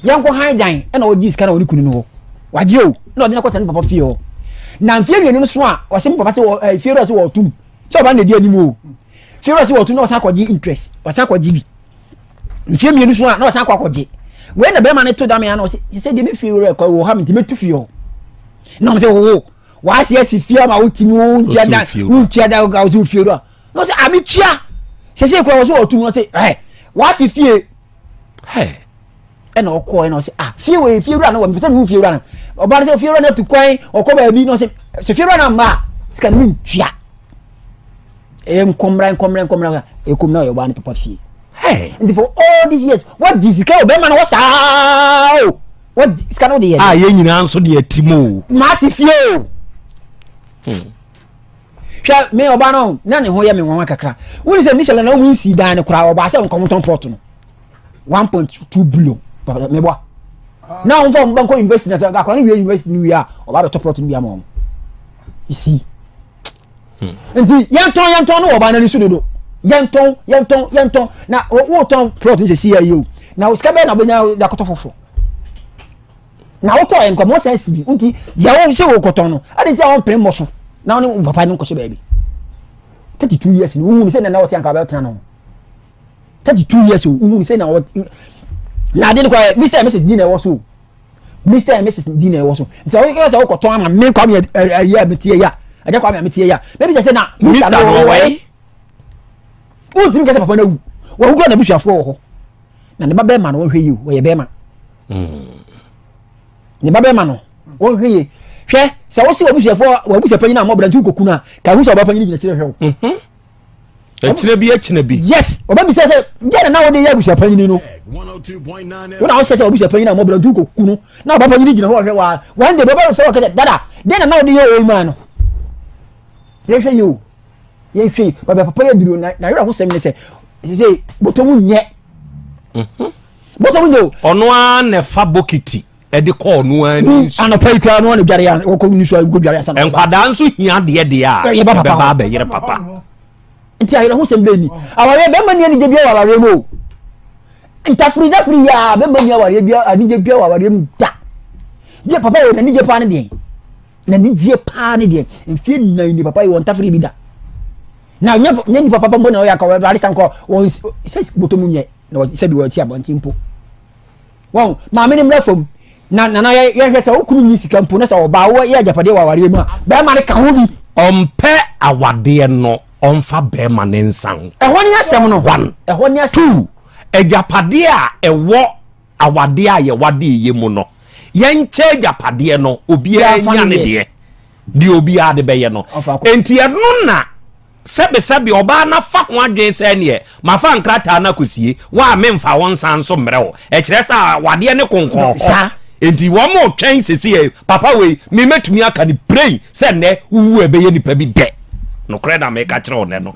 yɛnkɔ han dan ɛna ɔgye sika na ɔne kunu no hɔ wagye o na ɔde no kɔtena ne papa fie hɔ na mfie mmienu no so a ɔsɛ me papa sɛ wɔ ɛɛ fie wura sɛ wɔtum sɛ ɔba na edi anim o fie wura sɛ wɔtum na ɔsan akɔgye interest ɔsan akɔgye bi mfie mmienu so a na ɔsan akɔ akɔgye wei na bɛrima no to dame ano ɔsɛ sɛ deɛ me fie wura kɔ wɔ ha me nti mɛtu fie hɔ na ɔmo sɛ wo w'ase asi fie ama wotumi wo ntua da wontua da wo fie wura na ɔsɛ ame tua sɛ sɛ kura wɔ sɛ wɔtum ɔsɛ ɛ w'ase fie ɛna ɔkɔɔ ɛna ɔsɛ ah fie wɔ fie wura no wɔ mpɛ sɛ mi fie wura no ɔbaa no sɛ fie wura no atu kwan ɔkɔ baabi na ɔsɛ sɛ fie wura no amma a sika no mi ntua ɛyɛ nkɔmra nkɔmra nkɔmra ɛkɔm na ɔyɛ ɔbaa no papa fie nti for all these years wagye sika o bɛrima no wɔ saa o wagye sika no de yɛ a yɛn nyinaa nso de ati mu o maa si fie o hwɛ me ɔbaa no na ne ho yɛ me nwanwa kakra wone sɛ nisɛlɛ na wɔn nsi dan no koraa ɔbaa sɛ nkɔmotɔn pɔt no 1.2 billion meboa na wɔn fɔ wɔn ba nkɔ university na sɛ akɔla no wie university no wie a ɔba abɛtɔ plot no bi ama wɔn esi nti yɛntɔn yɛntɔn no wɔ ɔbaa n'ani so dodo yɛntɔn yɛntɔn yɛntɔn na wotɔn plot no sɛ si yɛ yi o na sika bɛyɛ na wobɛnya de akɔtɔ foforɔ na wotɔ yɛ nkɔmɔ sɛ si bi nti deɛ wɔn sɛ wɔkɔtɔn no ɛde nti a wɔn pere mmɔ so na wɔn ne papa no nkɔhyɛ baabi 32 years ni wohu sɛ nana wɔte anka bɛtena no 32 years o wohu sɛ na wɔ na ade no kɔ Mr and Mrs din na ɛwɔ so o Mr and Mrs din na ɛwɔ so nti sɛ wɔkɔ sɛ wokɔtɔn ama me Kwame ɛyɛ a metie yɛ a ɛgya Kwame a metie yɛ a bɛbi sɛ sɛ na Mr no wɔ yi wontumi kɛ sɛ papa no awu wɔn kura n'abusuafoɔ wɔ hɔ na ne ba bɛrima no wɔnhwɛ yie o wɔyɛ bɛrima ne ba bɛrima no wɔnhwɛ yie hwɛ sɛ wosi w'abusuafoɔ w'abusua panyin a mɔbra nti wokɔku no a ka hu sɛ ɔba panyin gyina kyerɛ hwɛ wo ɛkyinɛ bi ɛkyinɛ bi yes ɔba bisa sɛ deɛ na na wode yɛ abusua panyin no wo na wosɛ sɛ w'abusua panyin a mɔbra nti wokɔku no na ɔba panyin gyina hɔ ɔhwɛ wa one day bɛba bɛfɛ wɔ kɛdɛ dada deɛ na na wode yɛ old man no yɛhwɛ yie o yɛhwɛ yie baabi a papa yɛ duro na na werɛ ho sɛm ne sɛ sɛ bɔtɔ mu nyɛ bɔtɔ mu nyɛ o ɔno ara na ɛfa bokiti ɛde kɔ ɔno ara ne nsu anɔpa yi koraa no ɔne dware a wɔkɔ nsu a wɔkɔ dware ansa na nkwadaa nso hia adeɛ deɛ a Yɛba papa ɛbɛba hɔ. abɛyere papa nti awerɛhosɛm bɛn ni awareɛ bɛrima ni anigye biara wɔ awareɛ mu o ntafiri ntafiri yɛ a bɛrima ni awareɛ biara anigye biara wɔ awareɛ mu da deɛ papa wɔ n'anigye paa ne deɛ n'anigye paa ne deɛ mfie nnan ni papa yi wɔ ntafiri bi da na nyɛ nyɛ nipa papa mpo na ɔyɛ akɔ wɔn aresa nkɔ wɔn sɛ bɔtɔ mu nyɛ na wɔ sɛbi wɔn ti abɔnten mpo wɔn maame ne mmerɛ fam na nana yɛ yɛhwɛ sɛ okunu nyi sika mpo na sɛ ɔbaa wɔ yɛ agyapadeɛ wɔ awareɛ mu a bɛrima no ka ho bi. Ɔmpɛ awadeɛ no ɔmfa bɛrima ne nsa nko. Ɛhɔ ne asɛm no. One. Ɛhɔ ne asɛm. Two, agyapadeɛ a ɛwɔ awadeɛ a yɛwadeɛ yɛ mu no, yɛnkyɛ agyapadeɛ no, obiara nya ne deɛ, deɛ obiara de bɛyɛ no. Enti ɛno na sɛbesɛbe ɔbaa no afa ho adwene sɛ neɛ mafa nkrataa no akɔsie, wo a memfa wo nsa nso mmerɛ wo. Ɛkyerɛ sɛ awadeɛ ne konkɔn hɔ. Enti wɔn retwɛn sese yɛ papa wei me mɛtumi aka ne prɛn sɛ nnɛ wowu a ɛbɛyɛ nipa bi dɛ. Nokorɛ na meka kyerɛ wo nnɛ no.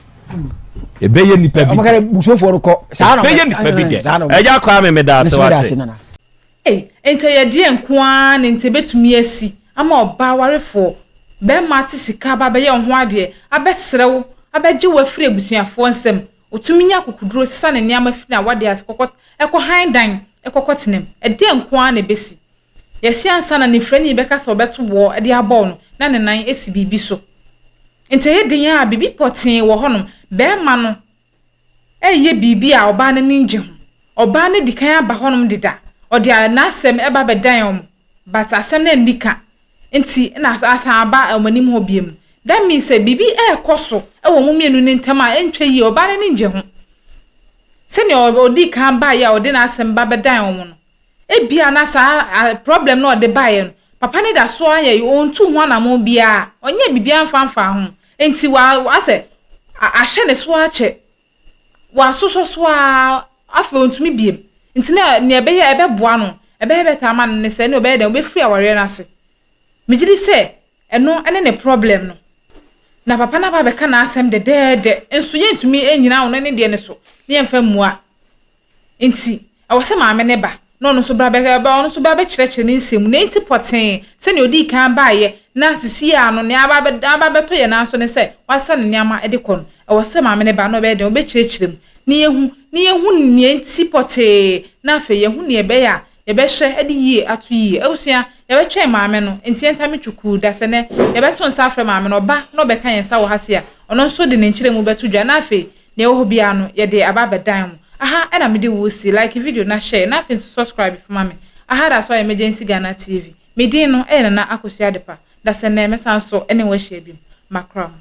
Ɛbɛyɛ nipa bi dɛ. Ɛbɛyɛ nipa bi dɛ. Ɛgya kwaa me meda ase wate. Ei, enti ɛyɛ deɛn nko ara na enti ɛbɛtumi asi ama ɔbaa warefoɔ barima ate sika aba abɛyɛ wo ho adeɛ, abɛsrɛ wo, abɛgye wo afiri abusuafoɔ nsam, ɔtumi nya akokoduro sesa ne nneɛma firi n'awadeɛ ase kɔkɔ kɔ hann dan kɔkɔ tena mu? Ɛdeɛn nko ara na ɛbɛsi? Yɛse ansa na nifirani bɛka sɛ ɔbɛto boɔ de abɔ wo no, na ne nan si biribi so. Enti ɛyɛ den ara a, biribi pɔtee wɔ hɔnom, barima no reyɛ biribi a ɔbaa no ani ngye ho. Ɔbaa no adi kan aba hɔnom deda. Ɔde n'asɛm ba bɛdan wɔn but asɛm no anni ka nti na asan aba wɔn anim hɔ biom. That means sɛ biribi rekɔ so wɔ wɔn mmienu no ntam a ɛntwa yie, ɔbaa no ani ngye ho. Sɛnea ɔdii kan baeɛ a ɔde n'asɛm ba bɛdan wɔn no, ebia na saa problem no a ɔde baeɛ no, papa no da so ara yɛ, ɔntuu ho anammɔn biara, ɔnyɛɛ biribiara mfa mfaa ho. Nti wa asɛ ahyɛ ne so akyɛ. Wasosɔ so ara afei ɔntumi biem. Nti na nea ɛbɛyɛ ɛbɛboa no, ɛbɛyɛ better ama no ne sɛ ɛne ɔbɛyɛ dɛn ɔbɛfiri awareɛ no ase. Megye di sɛ ɛno ne ne problem no. Na papa no aba abɛka n'asɛm dɛdɛɛdɛ nso yɛntumi nnyina ɔno ne deɛ no so na yɛmfa mmua. Enti, ɛwɔ sɛ maame no ba, na ɔno nso bra bɛ, ɔno nso ba bɛkyerɛkyerɛ ne nsɛm mu. Nea enti pɔtee, sɛnea odii kan baeɛ, na sisi ara no, nea aba abɛ, aba abɛtɔ yɛn nan so ne sɛ, wasa ne nneɛma de kɔ no. Ɛwɔ sɛ maame no ba, na ɔbɛyɛ dɛn? Ɔbɛkyerɛkyerɛ mu, na yɛahu, na yɛahu nea enti pɔtee, na afei yɛahu nea ɛbɛyɛ a yɛbɛhwɛ de yie ato yie. Abusua, yɛbɛtwɛn maame no, enti yɛntame twukuu da. Sɛ nnɛ, yɛbɛto nsa afrɛ maame no, ɔba na ɔbɛka yɛn nsa wɔ ha sei a, ɔno nso de ne nkyerɛmu bɛto dwa, na afei, Nea ɛwɔ hɔ biara no yɛde aba abɛdan wo. Aha na mede wo resi, like video na share na afei nso subscribe fo ma me. Aha da so ayɛ Emergency Ghana TV. Me din no yɛ Nana Akosua Adepa. Dasɛnnɛ mɛsan so ne wo ahyia biom. Makra mo.